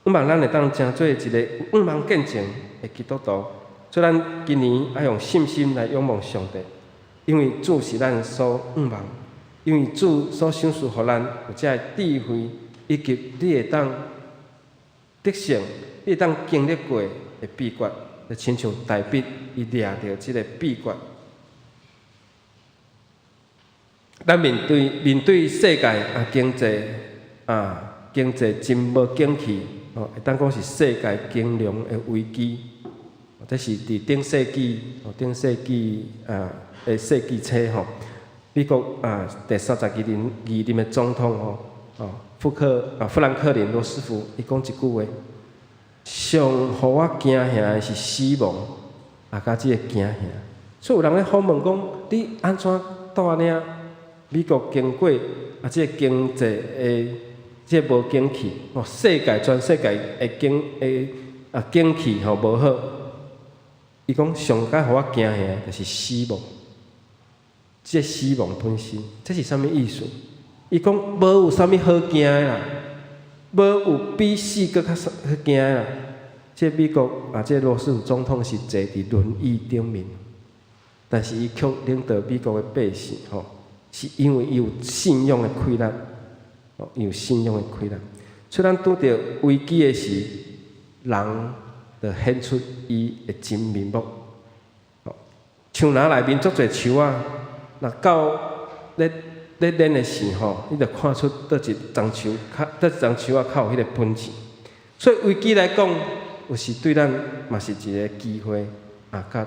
Speaker 3: 向望咱會當成做一个向望見證的基督徒，所以咱今年愛用信心來仰望上帝，因為主是咱所向望，因為主所賞賜予咱有這个智慧，以及你會當得勝，你會當經歷過的秘訣，就親像大衛伊掠著這个秘訣。咱面對世界啊經濟啊經濟真無景氣，哦，會當講是世界金融的危機，這是佇頂世紀，哦頂世紀啊的世紀初吼，美國啊第32任的總統吼，哦富蘭克林羅斯福，伊講一句話：上予我驚嚇的是死亡，啊，佮這个驚嚇。所以有人咧訪問講，你按怎帶領美國經過啊這个經濟的這个無景氣，哦，世界全世界的經的啊景氣吼無好。伊講上蓋予我驚嚇的就是死亡，這个死亡本身，這是啥物意思？伊講無有啥物好驚的啦，無有比死閣較好驚的啦。這美國啊，這羅斯福總統是坐佇輪椅頂面，但是伊卻領導美國的百姓吼，是因為伊有信仰的氣力，吼，伊有信仰的氣力。所以咱拄著危機的時，人就顯出伊的真面目。吼，樹林內面足濟樹仔，若到咧咧練的時吼，你就看出佗一叢樹較，佗一叢樹仔較有彼個本錢。所以危機來講，有時對咱嘛是一個機會啊，佮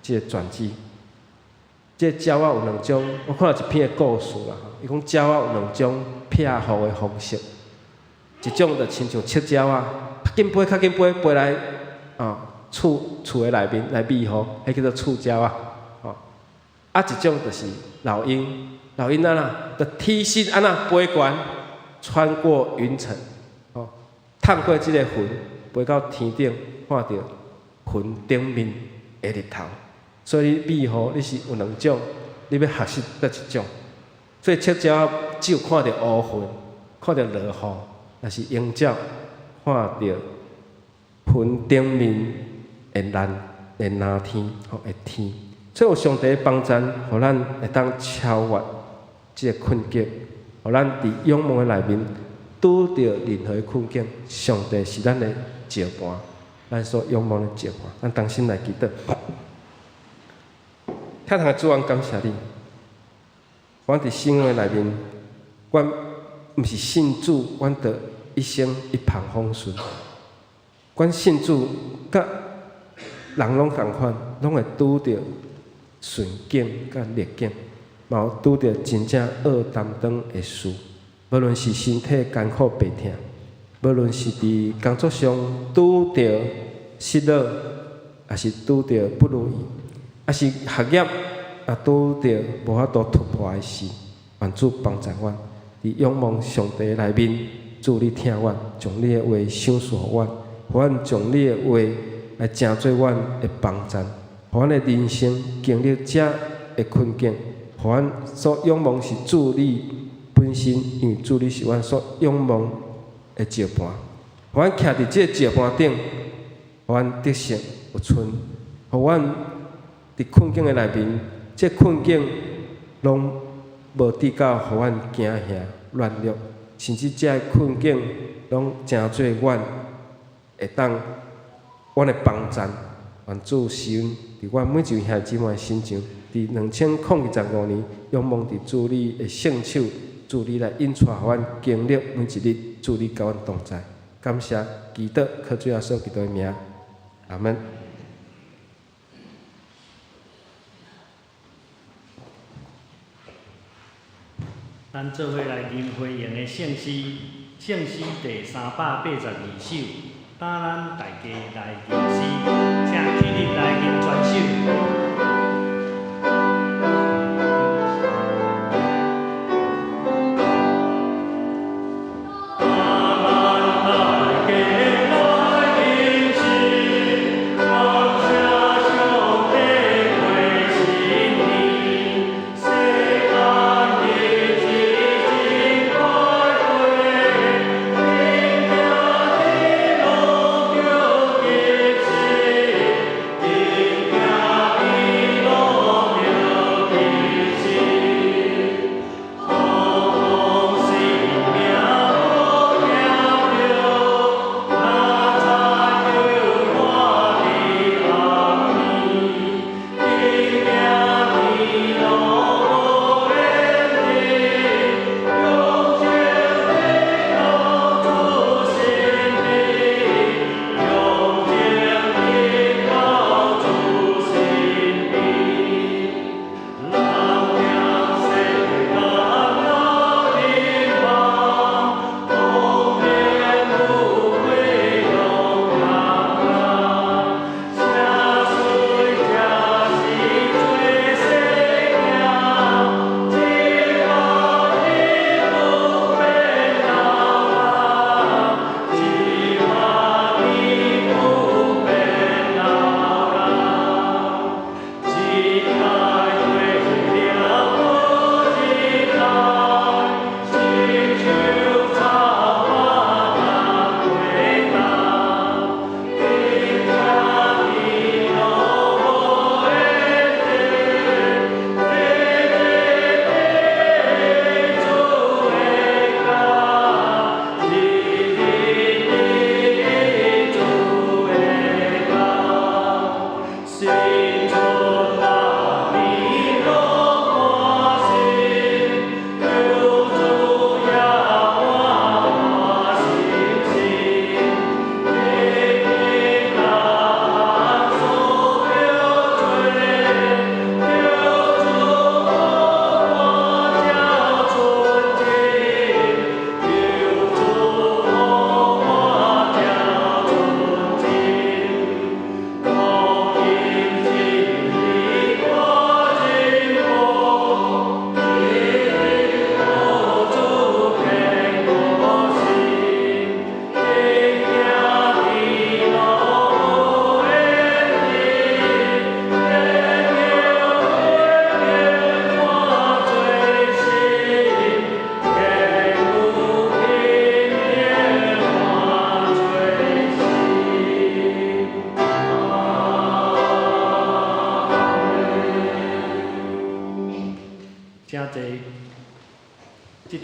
Speaker 3: 這個轉機。這個鳥仔有兩種，我看到一篇的故事啦。伊講鳥仔有兩種避雨的方式，一種就親像赤鳥仔，較緊飛，較緊飛，飛來啊厝厝的內面來避雨，彼叫做厝鳥仔。吼，啊一種就是老鷹，老鷹按怎，就起身按怎飛懸，穿過雲層，吼，探過這個雲，飛到天頂，看著雲頂面的日頭。所以避雨，你是有兩種，你欲學習佗一種。所以赤鳥只有看著烏雲，看著落雨，但是鷹鳥看著雲頂面的藍的藍天，吼的天。所以有上帝的幫贊，予咱會當超越這个困境，予咱佇仰望的內面拄著任何的困境，上帝是咱的石磐，咱所仰望的石磐。咱同心來祈禱。天堂的主，阮感謝你。阮佇信仰的內面，阮毋是信主，阮就一生一帆風順。阮信主，佮人攏仝款，攏會拄著順境佮逆境，嘛有拄著真正惡擔當的事。無論是身體艱苦病痛，無論是佇工作上拄著失落，抑是拄著不如意，抑是學業也拄著無法度突破的事，願主幫助阮，佇仰望上帝內面，主你疼阮，將你的話賞賜予阮，予阮將你的話來成做阮的幫贊，予阮的人生經歷這的困境，予阮所仰望是主你本身，因為主你是阮所仰望的石磐，予阮徛佇這个石磐頂，予阮得勝有存，予阮佇困境的內面，這困境攏無至到予阮驚嚇軟弱，甚至這困境攏成做阮會當阮的幫贊。願主施恩佇阮每一位兄弟姊妹的身上，佇2025年，仰望佇主你的聖手，主你來引帶予阮經歷每一日，主你佮阮同在。感謝基督，靠主耶穌基督的名，阿門。
Speaker 2: 咱做伙來吟回應的聖詩，聖詩第382首，等咱大家來吟詩，請起立來吟全首。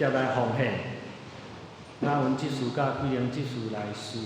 Speaker 2: 接來奉獻，雅文執事佮桂玲執事來司獻。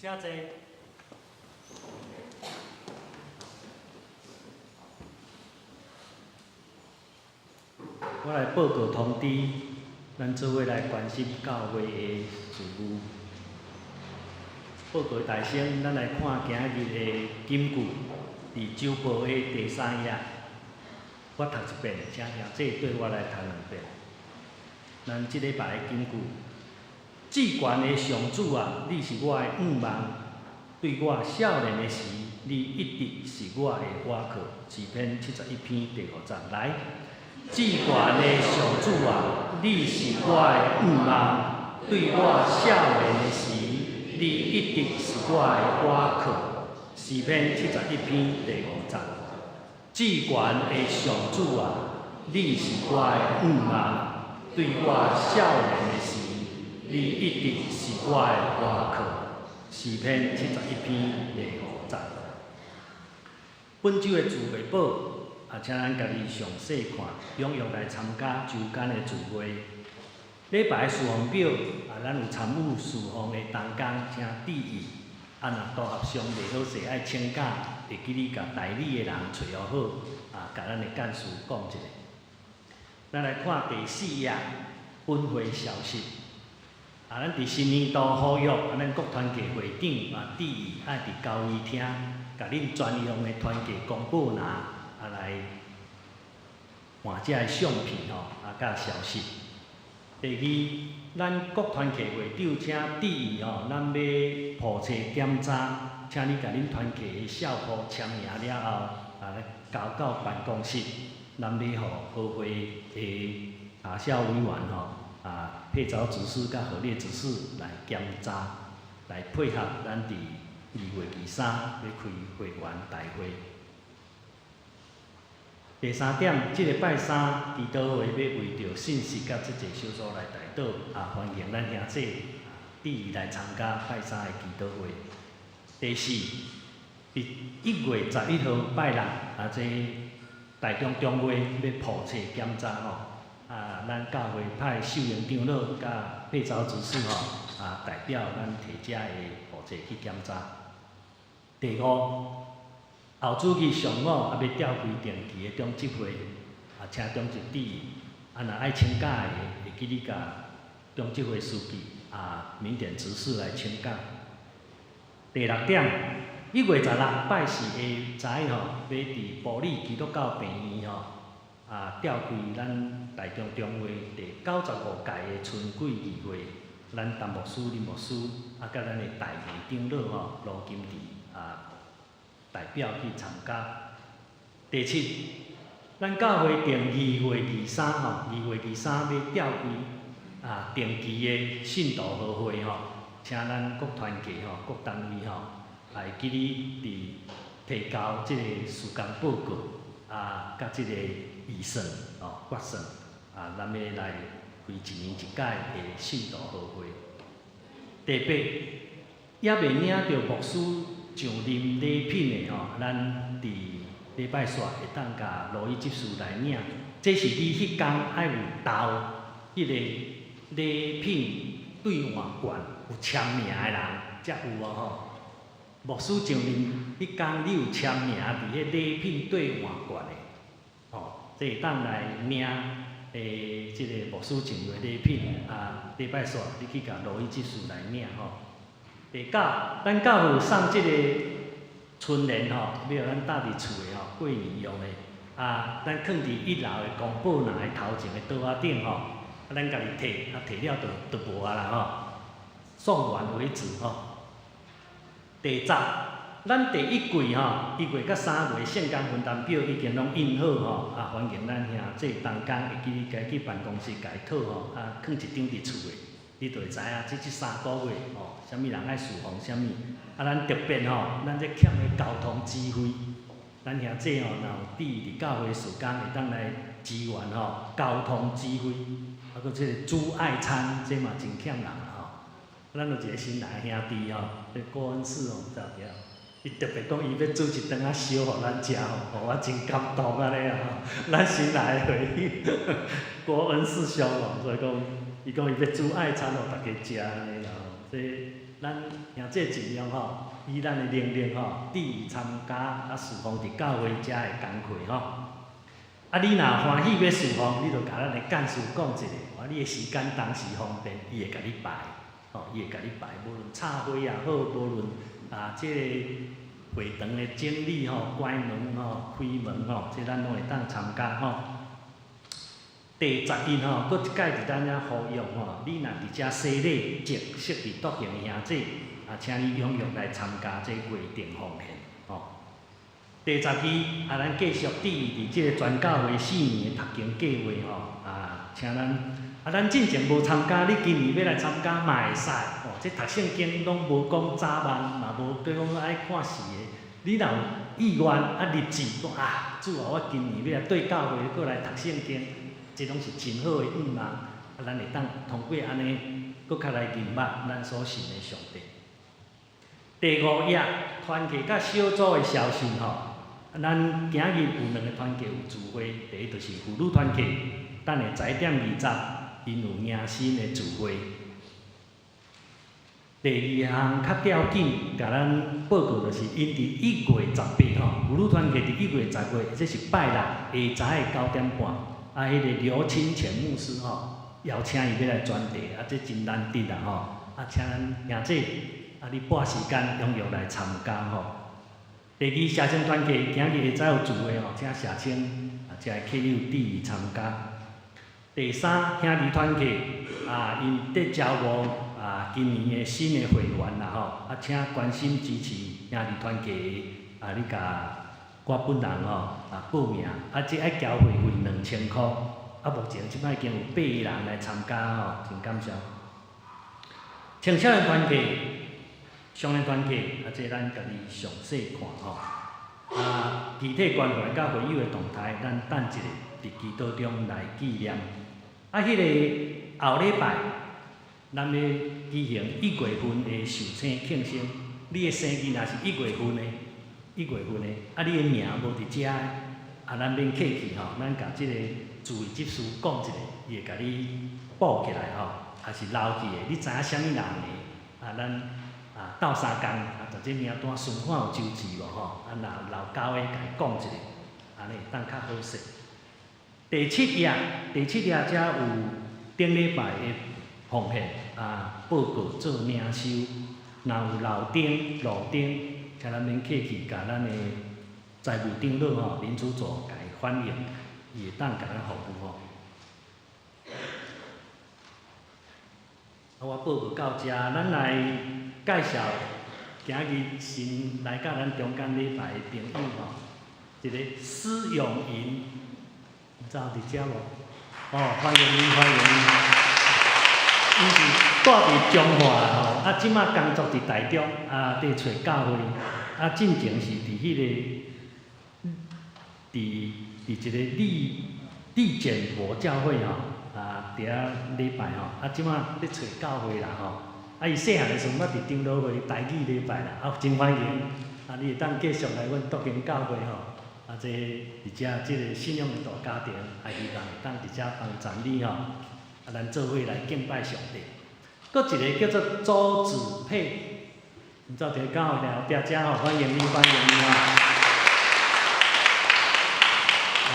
Speaker 2: 請坐。我來報告通知，咱做伙來關心教會的事務。報告大聲，咱來看今日的金句，佇週報的第三頁。我讀一遍，請兄弟對我來讀兩遍。咱這禮拜的金句：至懸的上主啊，你是我的向望。對我少年的時，你一直是我的倚靠。詩篇71篇第5節來。至懸的上主啊，你是我的向望。對我少年的時，你一直是我的倚靠。詩篇71篇第5節。至懸的上主啊，你是我的向望。對我少年的時，你一直是我的倚靠。詩篇71篇第5節。本週的聚會簿，啊，請咱家己詳細看，踴躍來參加週間的聚會。禮拜事奉表，啊，咱有參與事奉的同工，請注意。啊，若組合上袂好勢，愛請假，會記你共代理的人揣好，啊，共咱的幹事講一下。咱來看第四頁，本會消息。啊，咱佇新年度呼籲，啊，咱各團契會長啊，注意愛佇交誼廳，共恁專用的團契公告欄啊來換這个相片吼，啊，佮消息。第二，咱各團契會長請注意吼，咱欲簿冊檢查，請你共恁團契的校簿簽名了後，啊，交到辦公室，咱欲予和會的查校委員吼，啊，配藻執事佮賀列執事來檢查，來配合咱佇2月23欲開會員大會。第三點，這个拜三祈禱會欲為著信息佮這濟小組來代禱，啊，歡迎咱兄弟注意來參加拜三的祈禱會。第四，佇1月11號拜六，啊，這台中中會欲普冊檢查吼，啊，咱教會派秀英長老佮佩昭執事吼，啊，代表咱提遮的普冊去檢查。第五，後主日上午啊，欲召開定期的長執會，啊，請長執致意，啊，若愛請假的，會記你共長執會書記啊，明典執事來請假。第六點，1月16拜四下晝吼，欲佇埔里基督教病院吼，啊，召開咱台中中會第95屆的春季議會，咱陳牧師、林牧師啊，佮咱的大會長老吼，盧金池啊，代表去參加。第七，咱教會定2月23吼，二月二三欲召開啊定期的信徒和會吼，請咱各團契吼、各單位吼，來記你佇提交這個事工報告啊，佮這個預算吼、決算啊，咱欲來開一年一屆的信徒和會。第八，猶未領著牧師上任禮品的吼，咱佇禮拜四會當共羅伊執事來領。這是你彼工愛有投彼个禮品兌換券有簽名的人才有哦吼。牧師上任彼工，你有簽名佇彼禮品兌換券的，吼，這會當來領這个牧師上任的禮品啊。禮拜四你去共羅伊執事來領吼。第九，咱教會送這个春聯吼，欲予咱搭佇厝的吼，過年用的。啊，咱囥佇一樓的公布欄的頭前的桌仔頂吼，啊，咱家己提，啊提了就無啊啦吼，送完為止吼。第十，咱第一季吼，1月佮3月聖工分擔表已經攏印好吼，啊，歡迎咱兄弟同工會記你家去辦公室共伊討吼，啊，囥一張佇厝的，你就會知影這3個月吼，啥物人愛侍奉啥物。啊，咱特別吼，咱這欠的交通指揮，咱兄弟吼，若有志佇教會事工，會當來支援吼，交通指揮，啊，閣這個煮愛餐，這嘛真欠人吼。咱有一個新來的兄弟吼，這郭恩賜吼，毋知有佇遐。伊特別講伊欲煮一頓仔燒予咱食吼，予我真感動按呢啊吼。咱新來的會友郭恩師兄吼，所以講，伊講伊欲煮愛餐予大家食按呢啦吼。所以咱兄弟盡量吼，以咱的能力吼，致意參加啊侍奉佇教會遮的工課吼。啊，你若歡喜欲侍奉，你就共咱的幹事講一下，啊，你的時間當時方便，伊會共你排，吼，伊會共你排，無論插花也好，無論啊，這個會堂的整理吼、關門吼、開門吼，這咱攏會當參加吼。第十一吼，閣一擺佇咱遮呼籲吼，你若佇遮洗禮、正式佇獨行的兄弟，啊，請你踴躍來參加這月定奉獻吼。第十二，啊，咱繼續致意佇這個全教會四年的讀經計劃吼，啊，請咱，啊，咱進前無參加，你今年欲來參加嘛會使，吼，這讀聖經攏無講早晚，嘛無對講愛看時的。你若有意願啊，立志講啊，主啊，我今年欲來對教會閣來讀聖經，這攏是真好的願望。啊，咱會當通過按呢，閣較來認捌咱所信的上帝。第五頁，團契佮小組的消息吼，咱今日有兩个團契有聚會，第一就是婦女團契，等下11點20，𪜶有迎新的聚會。第二項較吊緊，共咱報告就是，𪜶佇1月18吼，婦女團契佇1月18，這是拜六下晝的9點半，啊，彼個劉清泉牧師吼，邀請伊欲來專題，啊，這真難得啦吼，啊，請咱兄弟，啊，你撥時間踴躍來參加吼。第二，社青團契今日下晝有聚會吼，請社青啊，遮的客友致意參加。第三，兄弟團契啊，𪜶佇招募啊，今年的新的會員啦吼，啊，請關心支持兄弟團契的啊，你共我本人吼啊報名，啊，這愛交會費2000箍，啊，目前這擺已經有八個人來參加吼，真感謝。青少年團契、少年團契，啊，這咱家己詳細看吼。啊，具體關懷佮會友的動態，咱等一下佇祈禱中來紀念。啊，彼个後禮拜，咱欲舉行一月份的壽星慶生。你的生日若是一月份的， 1月份的，啊，你的名無佇遮，啊，咱免客氣吼，咱共這個主位執事講一下，伊會共你報起來吼，抑是留去的，你知影啥物人的，啊，咱啊鬥相共，啊，就這名單順看有周字無吼，啊，若留交的，共伊講一下，按呢會當較好勢。第七頁，第七頁遮有頂禮拜的奉獻啊，報告做領收，若有漏燈、漏燈，請咱免客氣，共咱的財務長老吼，林主座共伊反映，伊會當共咱服務吼。啊，我報告到遮，咱來介紹今日新來到咱中間禮拜的朋友吼，一個施永銀，毋知有佇遮無？哦，歡迎你，歡迎你。伊是住佇彰化吼，啊，這馬工作佇台中，啊，佇揣教會，啊，進前是佇彼個，佇一個利簡佛教會吼，啊，佇遐禮拜吼，啊，這馬佇揣教會啦吼，啊，伊細漢的時陣捌佇長老會台語禮拜啦，啊，真歡迎，啊，你會當繼續來阮篤行教會吼，啊，這佇遮這個信仰的大家庭，啊，希望會當佇遮幫贊你吼。啊，咱做伙來敬拜上帝。閣一個叫做周子佩，毋知佇敢有佇後壁遮吼，歡迎你，歡迎你吼。啊，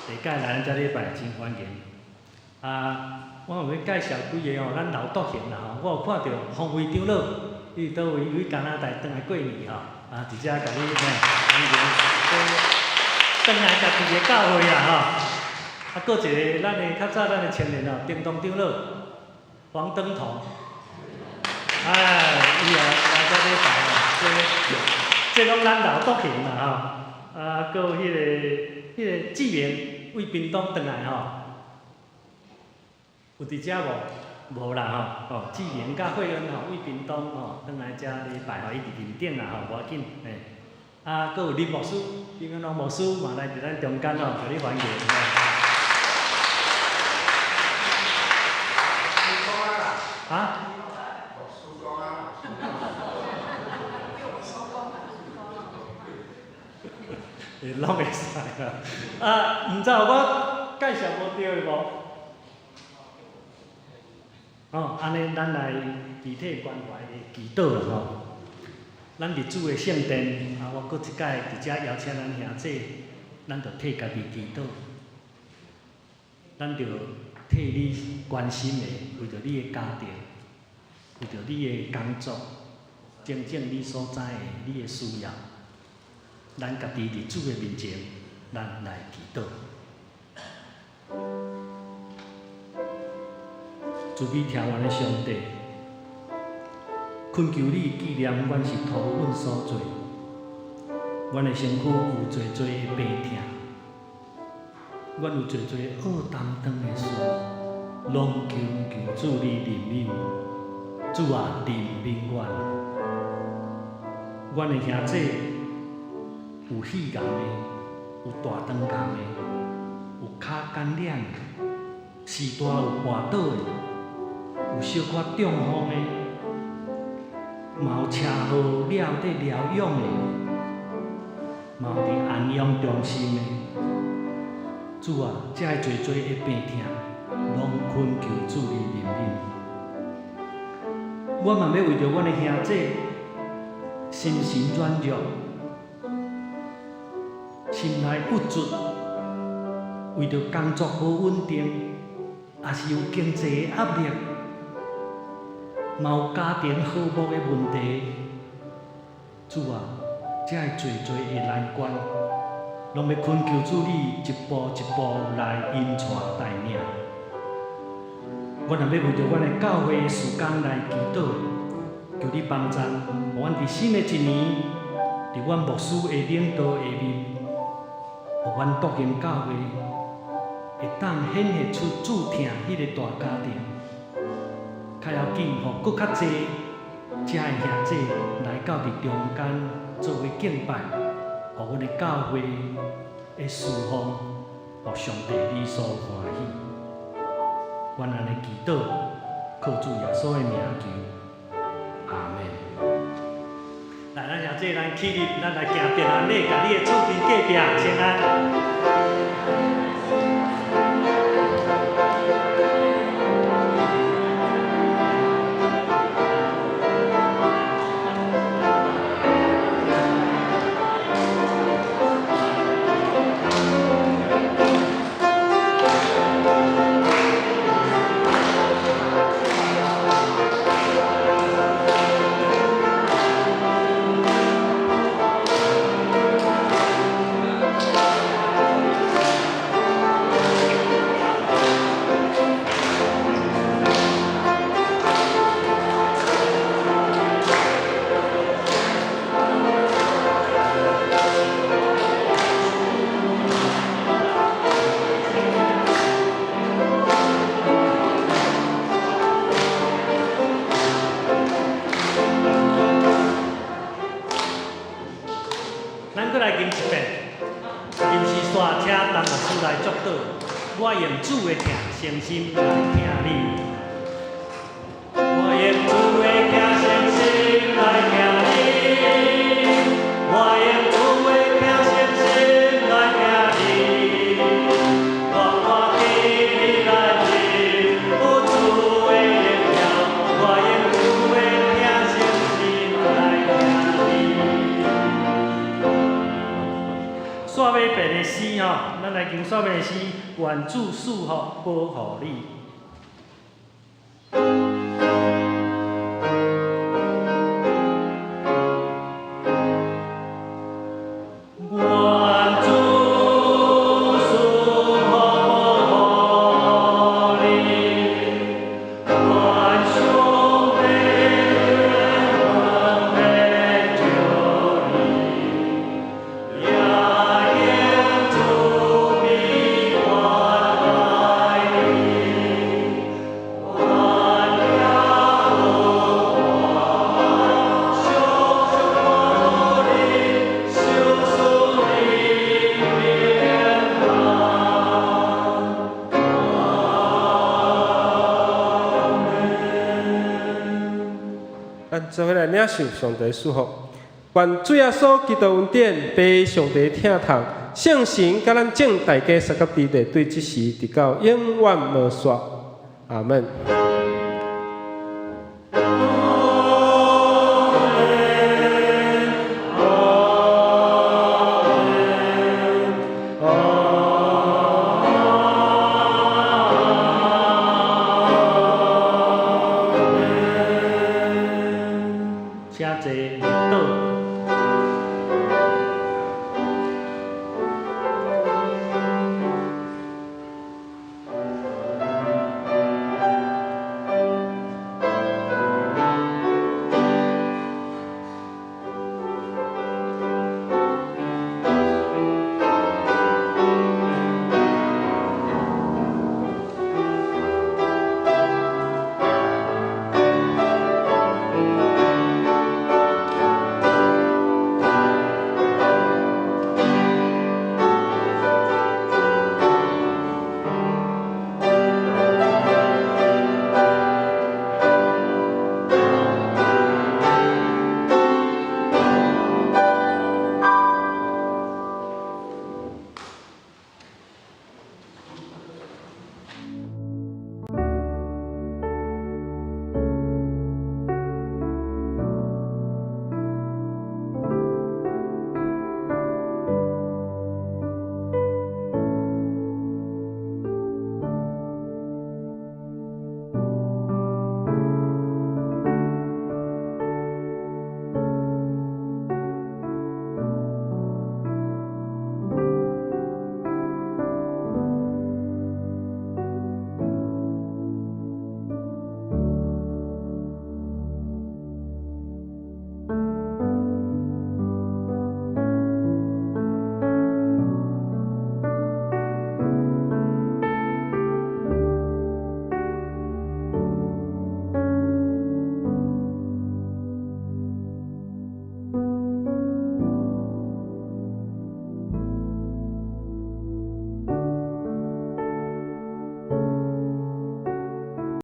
Speaker 2: 第屆來咱遮禮拜真歡迎。啊，我有欲介紹幾个吼，咱老篤行啦吼，我有看著洪偉長老，伊佇佗位為加拿大轉來過年吼，啊，佇遮共你嘿歡迎，轉來家己的教會啦吼。啊，閣一个咱的較早咱的青年哦，屏東長老黃登同，哎，伊也來遮禮拜吼，這攏咱老篤行啦吼。啊，閣有彼個志明為屏東轉來吼，有佇遮無？無啦吼，哦，志明佮惠恩吼，為屏東吼轉來遮禮拜吼，伊佇林頂啦吼，無要緊嘿。啊，閣有林牧師，林元龍牧師嘛來佇咱中間吼，共你歡迎。啊？會攏會使啦。啊，毋知有我介紹無對的無？哦，按呢，咱來具體關懷的祈禱啦吼。咱佇主的聖殿，啊，我閣一擺佇遮邀請咱兄姊，咱就替家己祈禱，咱就替你關心的，為著你的家庭，為著你的工作，種種你所知的，你的需要，咱家己佇主的面前，咱來祈禱。慈悲疼阮的上帝，懇求你紀念阮是土阮所做，阮的身軀有濟濟的病痛，阮有濟濟惡擔當的事，攏求求主你憐憫，主啊憐憫阮。阮的兄姊有肺癌的，有大腸癌的，有跤感染的，序大有跋倒的，有小可中風的，嘛有車禍了佇療養的，嘛有佇安養中心的。主啊，這濟濟的病痛，攏懇求主你憐憫。我嘛欲為著阮的兄姊，心神軟弱，心內鬱卒，為著工作無穩定，抑是有經濟的壓力，嘛有家庭和睦的問題。主啊，這濟濟的難關，攏欲懇求主你一步一步來引帶帶領。阮也欲為著阮的教會的事工來祈禱，求你幫贊，予阮佇新的一年，佇阮牧師的領導下面，予阮篤行教會會當顯現出主疼彼个大家庭，較要緊，予閣較濟遮的兄姊來到佇中間做伙敬拜，予阮的教會的侍奉，予上帝你所歡喜。阮按呢祈禱，靠主耶穌的名求，阿們。來，來，咱兄弟，咱起立，咱來行平安禮，共你的厝邊隔壁請安。咱閣來吟一遍，吟詩煞請陳牧師來祝禱。我用主的疼，誠心來疼你。我用主的疼，誠心來疼你。我用主的疼，誠心來疼你。我看見你內面有主的榮耀，我用主的疼，誠心來疼你。煞尾遍的詩吼，咱來吟煞尾的詩，願主賜福保護你。願主賜福保護你，願上帝恩惠照你，也用慈悲關懷你，願耶和華常常看顧你，賞賜你平安。阿門。
Speaker 3: 咱做伙來領受上帝賜福，願主耶穌基督恩典、父上帝疼痛、聖神佮咱眾大家相佮佇咧，對這時直到永遠無煞。阿門。